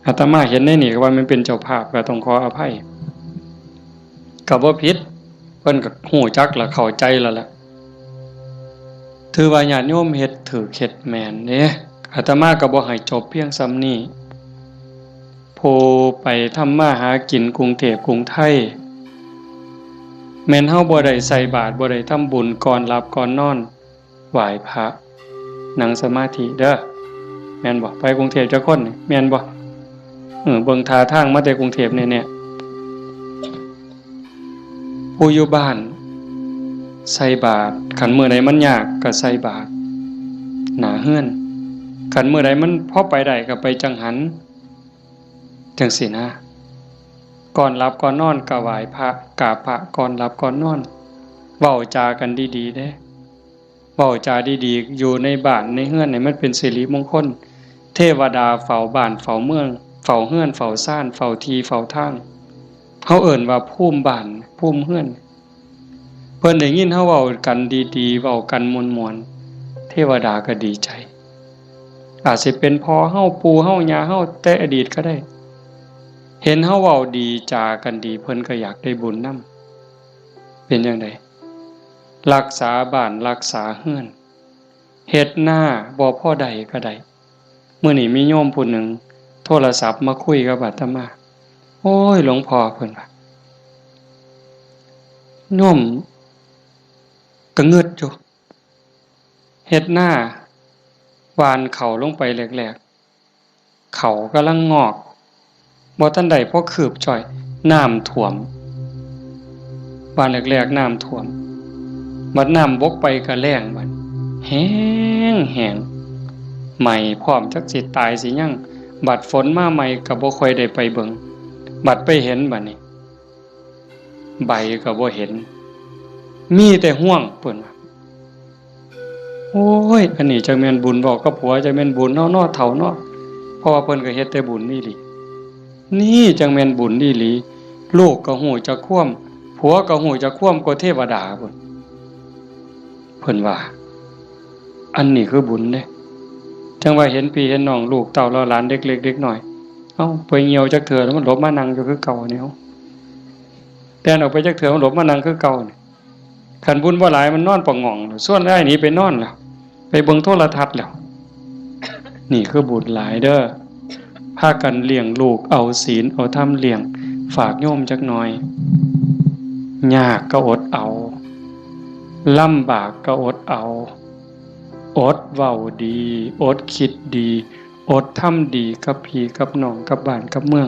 อาตมาเห็นในนี่ก็ว่ามันเป็นเจ้าภาพ ก็ต้องขออภัย ก็บ่ผิด เพิ่นก็ฮู้จักและเข้าใจแล้วล่ะ ถือว่าญาติโยมเฮ็ดถูกเฮ็ดแม่นเด้ อาตมาก็บ่ให้จบเพียงส่ำนี้ ผู้ไปทำมาหากินกรุงเทพกรุงไทย แม่นเฮาบ่ได้ใส่บาตร บ่ได้ทำบุญ ก่อนหลับก่อนนอน ไหว้พระ นั่งสมาธิเด้อ แม่นบ่ ไปกรุงเทพจักคนนี่ แม่นบ่ เออ เบิ่งท่าทางมาแต่กรุงเทพแน่ๆ ผู้อยู่บ้านใส่บาตร คันมื้อใดมันยากก็ใส่บาตรหน้าเฮือน คันมื้อใดมันพอไปได้ก็ไปจังหัน จังซี้นะ ก่อนหลับก่อนนอนก็ไหว้พระ กราบพระก่อนหลับก่อนนอน เว้าจากันดีๆ เด้ เว้าจาดีๆ อยู่ในบ้านในเฮือนให้มันเป็นสิริมงคล เทวดาเฝ้าบ้านเฝ้าเมือง เฝ้าเฮือนเฝ้าซาน เฝ้าที่เฝ้าทาง เฮาเอิ้นว่าภูมิบ้านภูมิเฮือน เพิ่นได้ยินเฮาเว้ากันดีๆ เว้ากันม่วนๆ เทวดาก็ดีใจ อาจสิเป็นพ่อเฮา ปู่เฮา ย่าเฮา แต่อดีตก็ได้ เห็นเฮาเว้าดีจากันดี เพิ่นก็อยากได้บุญนำ เป็นจั่งใด รักษาบ้านรักษาเฮือน เฮ็ดนาบ่พอได้ก็ได้ มื้อนี้มีโยมผู้หนึ่งโทรศัพท์มาคุยกับอาตมา โอ้ย หลวงพ่อ เพิ่นว่า โยมก็งึดอยู่ เฮ็ดนา หว่านเข้าลงไปแรกๆ เข้ากำลังงอก บ่ทันได้พอคืบจ้อย น้ำท่วม หว่านแรกๆ น้ำท่วม บัดน้ำบกไปก็แล้งบัด แห้งแห้ง ไหม้พร้อม จักสิตายสิหยัง บัดฝนมาใหม่ก็บ่ค่อยได้ไปเบิ่ง บัดไปเห็นบัดนี้ ใบก็บ่เห็น มีแต่ฮวง เพิ่นว่า โอ้ย อันนี้จักแม่นบุญเว้ากับผัว จักแม่นบุญเนาะ เนาะ เฒ่าเนาะ เพราะว่าเพิ่นก็เฮ็ดแต่บุญอีหลี นี่จักแม่นบุญอีหลี ลูกก็ฮู้จักความ ผัวก็ฮู้จักความ กว่าเทวดาพุ้น เพิ่นว่า อันนี้คือบุญเด้ จั่งว่าเห็นพี่เห็นน้อง ลูกเต้าเหล่าหลาน เด็กเล็กเด็กน้อย เอ้า ไปเหี่ยวจักเทื่อแล้วมันหลบมานั่งอยู่คือเก่านี่ แล่นออกไปจักเทื่อมันหลบมานั่งคือเก่านี่ คันบุญบ่หลายมันนอนปะหง่อง ส่วนอ้ายหนีไปนอนแล้ว ไปเบิ่งโทรทัศน์แล้ว นี่คือบุญหลายเด้อ พากันเลี้ยงลูก เอาศีลเอาธรรมเลี้ยง ฝากโยมจักหน่อย ยากก็อดเอา ลำบากก็อดเอา อดเว้าดี อดคิดดี อดทำดีกับพี่กับน้อง กับบ้านกับเมือง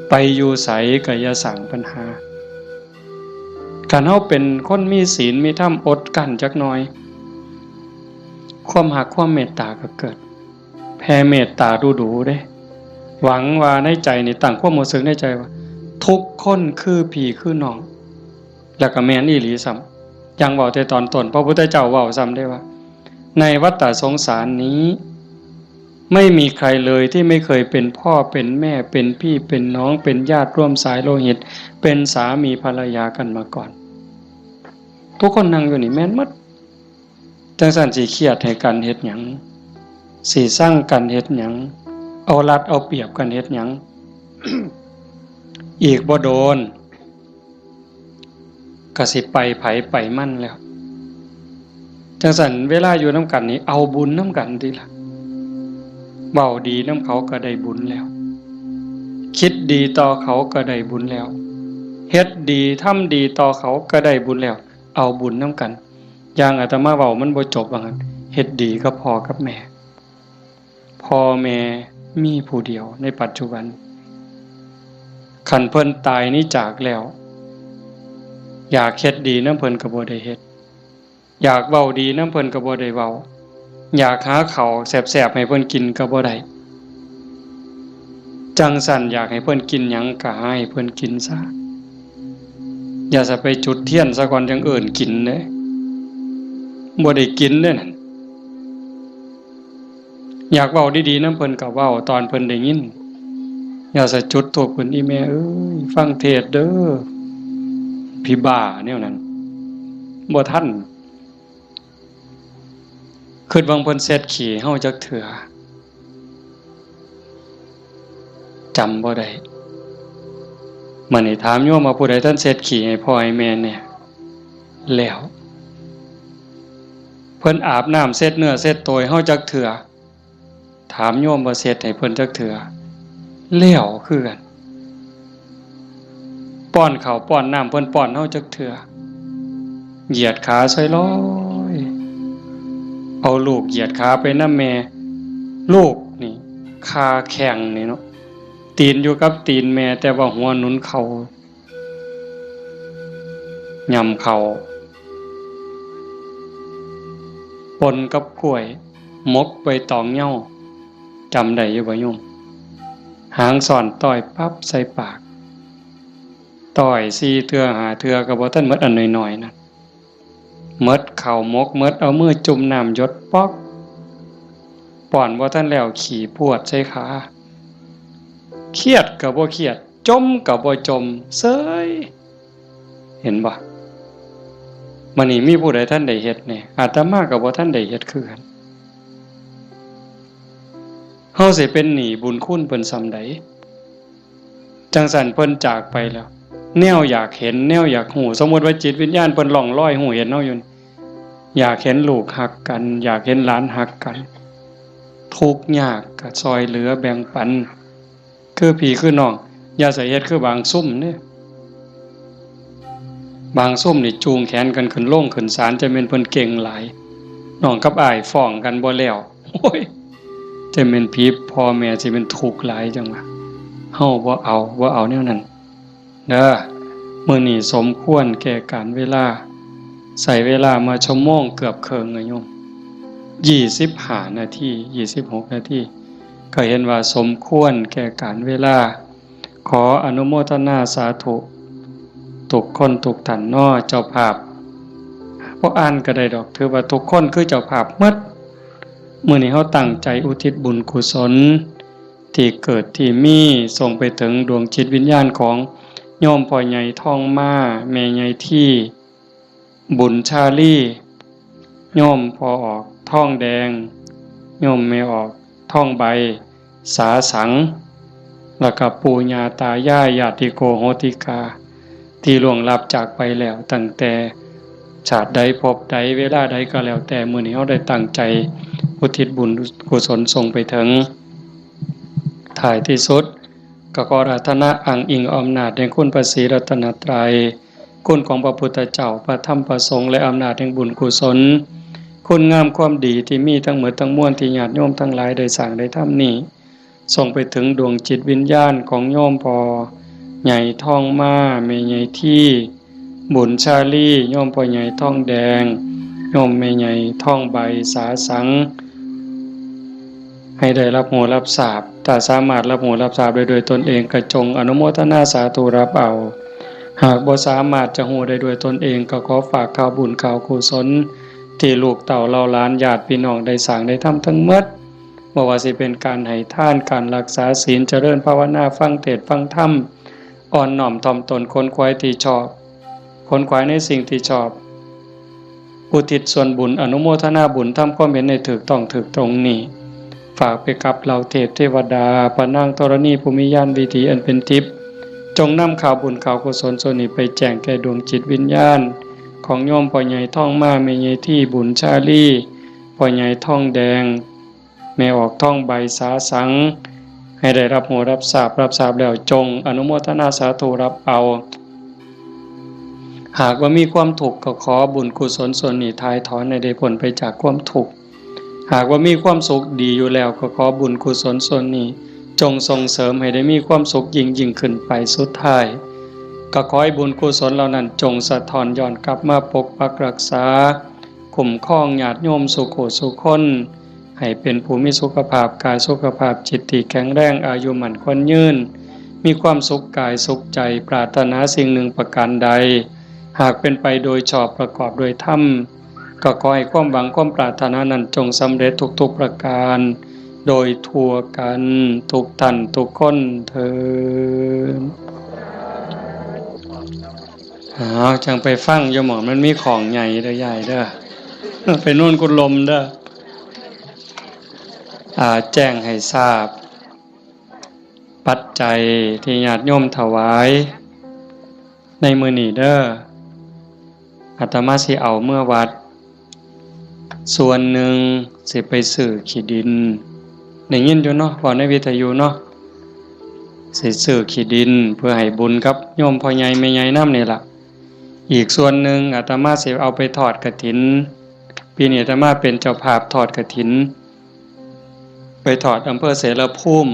ไปอยู่ไสก็อย่าสร้างปัญหา คันเฮาเป็นคนมีศีลมีธรรม อดกลั้นจักหน่อย ความฮักความเมตตาก็เกิด แผ่เมตตาดูๆ เด้ หวังว่าในใจนี่ตั้งความรู้สึกในใจว่า ทุกคนคือพี่คือน้อง แล้วก็แม่นอีหลีซ้ำ อย่างเว้าแต่ตอนต้น พระพุทธเจ้าเว้าซ้ำเด้ว่า ในวัฏฏะสงสารนี้ ไม่มีใครเลยที่ไม่เคยเป็นพ่อเป็นแม่ เป็นพี่เป็นน้อง เป็นญาติร่วมสายโลหิต เป็นสามีภรรยากันมาก่อน ทุกคนนั่งอยู่นี่แม่นหมด จั่งซั้นสิเครียดให้กันเฮ็ดหยัง สิซังกันเฮ็ดหยัง เอารัดเอาเปรียบกันเฮ็ดหยัง อีกบ่โดน ก็สิไปไผไปมันแล้ว จั่งซั้นเวลาอยู่นำกันนี่เอาบุญนำกันติล่ะ เว้าดีนำเขาก็ได้บุญแล้ว คิดดีต่อเขาก็ได้บุญแล้ว เฮ็ดดีทำดีต่อเขาก็ได้บุญแล้ว เอาบุญนำกัน อย่างอาตมาเว้ามันบ่จบว่างั้น เฮ็ดดีกับพ่อกับแม่ พ่อแม่มีผู้เดียวในปัจจุบัน คันเพิ่นตายหนีจากแล้ว อยากเฮ็ดดีนำเพิ่นก็บ่ได้เฮ็ด อยากเว้าดีนำเพิ่นก็บ่ได้เว้า อยากหาข้าวแซ่บๆให้เพิ่นกินก็บ่ได้ จั่งซั้นอยากให้เพิ่นกินหยังก็หาให้เพิ่นกินซะ อย่าซะไปจุดเทียนซะก่อนจั่งเอิ้นกินเด้ บ่ได้กินเด้นั่น อยากเว้าดีๆนำเพิ่นก็เว้าตอนเพิ่นได้ยิน อย่าซะจุดธูปขึ้น อีแม่เอ้ย ฟังเทศน์เด้อ ผีบ้าแนวนั้น บ่ทัน คิดเบิ่งเพิ่นเช็ดขี้เฮาจักเทื่อ จำบ่ได้ มื้อนี้ถามโยมว่าผู้ใดทันเช็ดขี้ให้พ่อให้แม่แน่ แล้ว เพิ่นอาบน้ำเช็ดเนื้อเช็ดตัวให้เฮาจักเทื่อ ถามโยมว่าเช็ดให้เพิ่นจักเทื่อ แล้วคือกัน ป้อนข้าวป้อนน้ำเพิ่นป้อนเฮาจักเทื่อ เหยียดขาใส่ลอย เอาลูกเหยียดขาไปนำแม่ ลูกนี่ คาแข้งนี่เนาะ ตีนอยู่กับตีนแม่ แต่ว่าหัวหนุนเข่า ย่ำเข่า ปนกับกล้วย หมกใบตองเหย้า จำได้อยู่บ่โยม หางซ่อนต้อยปั๊บใส่ปาก ต้อยสี่เทื่อห้าเทื่อก็บ่ทันหมดอันน้อยๆนั่น หมดข้าวหมก หมดเอามือจุ่มน้ำหยดป๊อก ป้อนบ่ทันแล้วขี้พรวดใส่ขา เครียดก็บ่เครียด จ่มก็บ่จ่ม เซย เห็นบ่ มื้อนี้มีผู้ใดทันได้เฮ็ดแน่ อาตมาก็บ่ทันได้เฮ็ดคือกัน เฮาสิเป็นหนี้บุญคุณเพิ่นส่ำใด จั่งซั้นเพิ่นจากไปแล้ว แนวอยากเห็น แนวอยากฮู้ สมมุติว่าจิตวิญญาณเพิ่นล่องลอยฮู้เห็นเฮาอยู่นี่ อยากเห็นลูกฮักกัน อยากเห็นหลานฮักกัน ทุกข์ยากก็ซ่อยเหลือแบ่งปัน คือพี่คือน้อง อย่าใส่เฮ็ดคือบางซุมเด้ บางซุมนี่จูงแขนกันขึ้นโรงขึ้นศาล จะแม่นเพิ่นเก่งหลาย น้องกับอ้ายฟ้องกันบ่แล้ว โอ้ย จะแม่นผีพ่อแม่สิเป็นทุกข์หลายจังวะ เฮาบ่เอา บ่เอาแนวนั้น เด้อ มื้อนี้สมควรแก่กาลเวลา ใช้เวลามาชั่วโมงเกือบเคิ่งอะโยม ยี่สิบห้านาที ยี่สิบหกนาที ก็เห็นว่าสมควรแก่กาลเวลา ขออนุโมทนาสาธุ ทุกคนทุกท่านเนาะ เจ้าภาพ บ่อ่านก็ได้ดอก ถือว่าทุกคนคือเจ้าภาพหมด มื้อนี้เฮาตั้งใจอุทิศบุญกุศล ที่เกิดที่มี ส่งไปถึงดวงจิตวิญญาณของโยมพ่อใหญ่ทองมา แม่ใหญ่ที่ บุญชาลี โยมพ่อออกทองแดง โยมแม่ออกทองใบ สาสัง แล้วก็ปู่ย่าตายาย ญาติโกโหติกา ที่ล่วงลับจากไปแล้ว ตั้งแต่ชาติใดภพใดเวลาใดก็แล้วแต่ มื้อนี้เฮาได้ตั้งใจอุทิศบุญกุศลส่งไปถึง ท้ายที่สุด ก็ขออาราธนาอ้างอิงอำนาจแห่งคุณพระศรีรัตนตรัย คุณของพระพุทธเจ้า พระธรรม พระสงฆ์ และอำนาจแห่งบุญกุศล คุณงามความดีที่มีทั้งหมดทั้งมวลที่ญาติโยมทั้งหลายได้สร้างได้ทำนี้ ส่งไปถึงดวงจิตวิญญาณของโยมพ่อใหญ่ทองมา แม่ใหญ่ที่ บุญชาลี โยมพ่อใหญ่ทองแดง โยมแม่ใหญ่ทองใบ สาสัง ให้ได้รับรู้รับทราบ ถ้าสามารถรับรู้รับทราบได้ด้วยตนเองก็จงอนุโมทนาสาธุรับเอา หากบ่สามารถจะรู้ได้ด้วยตนเองก็ขอฝากข่าวบุญข่าวกุศล ที่ลูกเต้าเหล่าหลานญาติพี่น้องได้สร้างได้ทำทั้งหมด บ่ว่าสิเป็นการให้ทาน การรักษาศีล เจริญภาวนา ฟังเทศน์ฟังธรรม อ่อนน้อมถ่อมตน ขนขวายที่ชอบ ขนขวายในสิ่งที่ชอบ อุทิศส่วนบุญ อนุโมทนาบุญ ทำความเห็นให้ถูกต้องถูกตรงนี้ ฝากไปกับเหล่าเทพเทวดา พระนางธรณีผู้มีญาณวิถีอันเป็นทิพย์ จงนำข่าวบุญข่าวกุศลส่วนนี้ไปแจ้งแก่ดวงจิตวิญญาณ ของโยมพ่อใหญ่ทองมา แม่ใหญ่ที่บุญชาลี พ่อใหญ่ทองแดง แม่ออกทองใบสาสัง ให้ได้รับรู้รับทราบ รับทราบแล้วจงอนุโมทนาสาธุรับเอา หากว่ามีความทุกข์ก็ขอบุญกุศลส่วนนี้ถ่ายถอนให้ได้พ้นไปจากความทุกข์ หากว่ามีความสุขดีอยู่แล้วก็ขอบุญกุศลส่วนนี้ จงส่งเสริมให้ได้มีความสุขยิ่งยิ่งขึ้นไป สุดท้าย ก็ขอให้บุญกุศลเหล่านั้นจงสะท้อนย้อนกลับมาปกปักรักษา คุ้มครองญาติโยมสู่ผู้สู่คน ให้เป็นผู้มีสุขภาพกายสุขภาพจิตที่แข็งแรง อายุมั่นขวัญยืน มีความสุขกายสุขใจ ปรารถนาสิ่งหนึ่งประการใด หากเป็นไปโดยชอบประกอบโดยธรรม ก็ขอให้ความหวังความปรารถนานั้นจงสำเร็จทุกๆประการ โดยทั่วกันทุกท่านทุกคนเทอญ อ้าว จั่งไปฟังอยู่หม่องมันมีของใหญ่เด้อยายเด้อ ไปโน่นกุดลมเด้อ อ่า แจ้งให้ทราบ ปัจจัยที่ญาติโยมถวายในมื้อนี้เด้อ อาตมาสิเอาเมือวัด ส่วนหนึ่งสิไปซื้อขี้ดิน ได้ยินอยู่เนาะ เว้าในวิทยุเนาะ สิซื้อขี้ดินเพื่อให้บุญกับโยมพ่อใหญ่แม่ใหญ่นำนี่ล่ะ อีกส่วนหนึ่งอาตมาสิเอาไปทอดกฐิน ปีนี้อาตมาเป็นเจ้าภาพทอดกฐิน ไปทอดอำเภอเสรภูมิ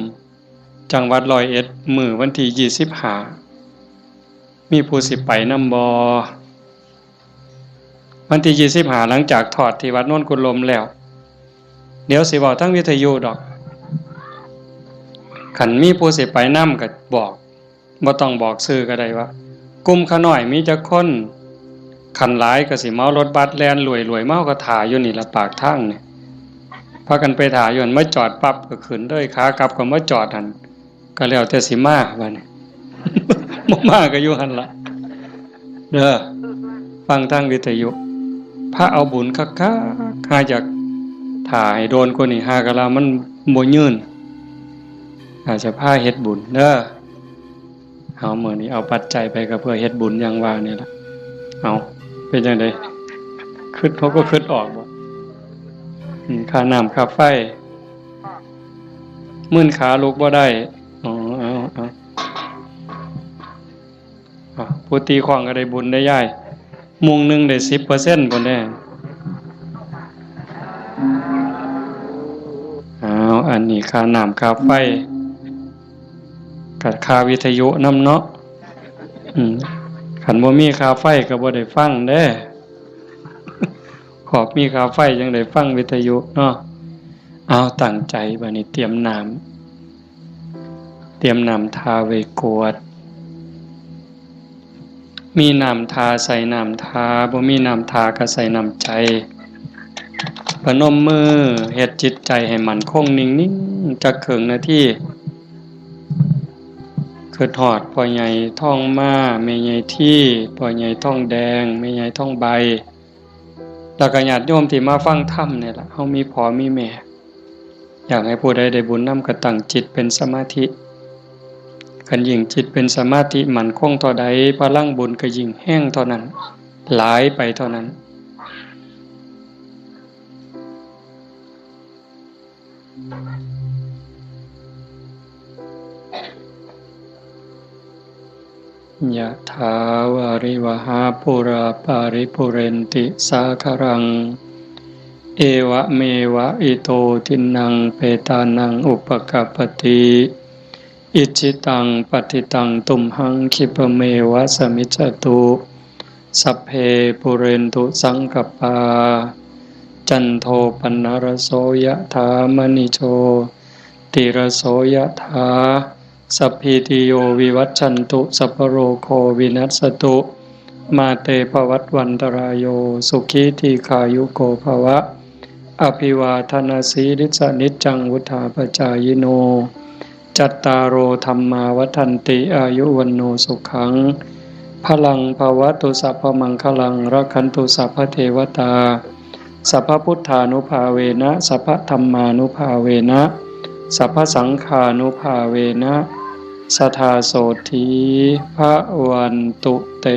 จังหวัดร้อยเอ็ด มื้อวันที่ยี่สิบห้า มีผู้สิไปนำบ่ วันที่ยี่สิบห้า หลังจากทอดที่วัดโนนกุดลมแล้ว เดี๋ยวสิเว้าทางวิทยุดอก คันมีผู้สิไปนำก็บอก บ่ต้องบอกชื่อก็ได้ว่า กลุ่มข้าน้อยมีจักคน คันหลายก็สิเหมารถบัสแล่นรวยๆ มา เฮาก็ถ่าอยู่นี่ล่ะปากทางนี่ พากันไปถ่าอยู่หั่น มาจอดปั๊บก็ขึ้นเลย ขากลับก็มาจอดหั่น ก็แล้วแต่สิมาบัดนี้ บ่มาก็อยู่หั่นล่ะ เด้อ ฟังทางวิทยุ พาเอาบุญคักๆ หาอยากถ่าให้โดนกว่านี้ หากะลามันบ่ยืน อาจจะพาเฮ็ดบุญเด้อ เอามื้อนี้เอาปัจจัยไปก็เพื่อเฮ็ดบุญอย่างว่านี่ล่ะ เอา เป็นจั่งใด คิด เขาก็คิดออกบ่ อืม ค่าน้ำค่าไฟ มื่นขาลุกบ่ได้ อ๋อ เอา เอา อ่ะ ผู้ตีค้องก็ได้บุญได้ยาย มุงหนึ่งได้สิบเปอร์เซ็นต์ พุ้นเด้ อ้าว อันนี้ค่าน้ำค่าไฟ กับค่าวิทยุนำเนาะ อืม คันบ่มีค่าไฟก็บ่ได้ฟังเด้ ขอบมีค่าไฟจั่งได้ฟังวิทยุเนาะ เอาตั้งใจบัดนี้เตรียมน้ำ เตรียมน้ำทาไว้กรวด มีน้ำทาใส่น้ำทา บ่มีน้ำทาก็ใส่น้ำใจ พนมมือเฮ็ดจิตใจให้มั่นคงนิ่งๆ จักครึ่งนาที คิดฮอดพ่อใหญ่ทองมา แม่ใหญ่ที พ่อใหญ่ทองแดง แม่ใหญ่ทองใบ แล้วก็ญาติโยมที่มาฟังธรรมนี่ล่ะ เฮามีพ่อมีแม่ อยากให้ผู้ใดได้บุญนำก็ตั้งจิตเป็นสมาธิ คันยิ่งจิตเป็นสมาธิมั่นคงเท่าใด พลังบุญก็ยิ่งแฮงเท่านั้น หลายไปเท่านั้น ยะถาวาริวหาปูราปาริปุเรนติสาคารัง เอวะเมวะอิโตทินนังเปตานังอุปกัปปติ อิจฉิตังปัตถิตังตุมหังคิปะเมวะสมิจจตุ สัพเพปุเรนตุสังกปปา จันโทปนรโสยะถามณิโชติรโสยะถา สัพพีติโยวิวัชชันตุ สัพพโรโควินัสสตุ มาเตภวัตวันตรายโย สุขีทีขายุโกภวะ อภิวาทนาสีลิสนิจจังวุธาปจายิโน จัตตาโรธรรมาวัฒนติ อายุวันโนสุขัง พลังภวตุ สัพพมังคลัง รักขันตุ สัพพเทวตา สัพพพุทธานุภาเวนะ สัพพธรรมานุภาเวนะ สัพพสังฆานุภาเวนะ สทาโสธี พระวันตุเต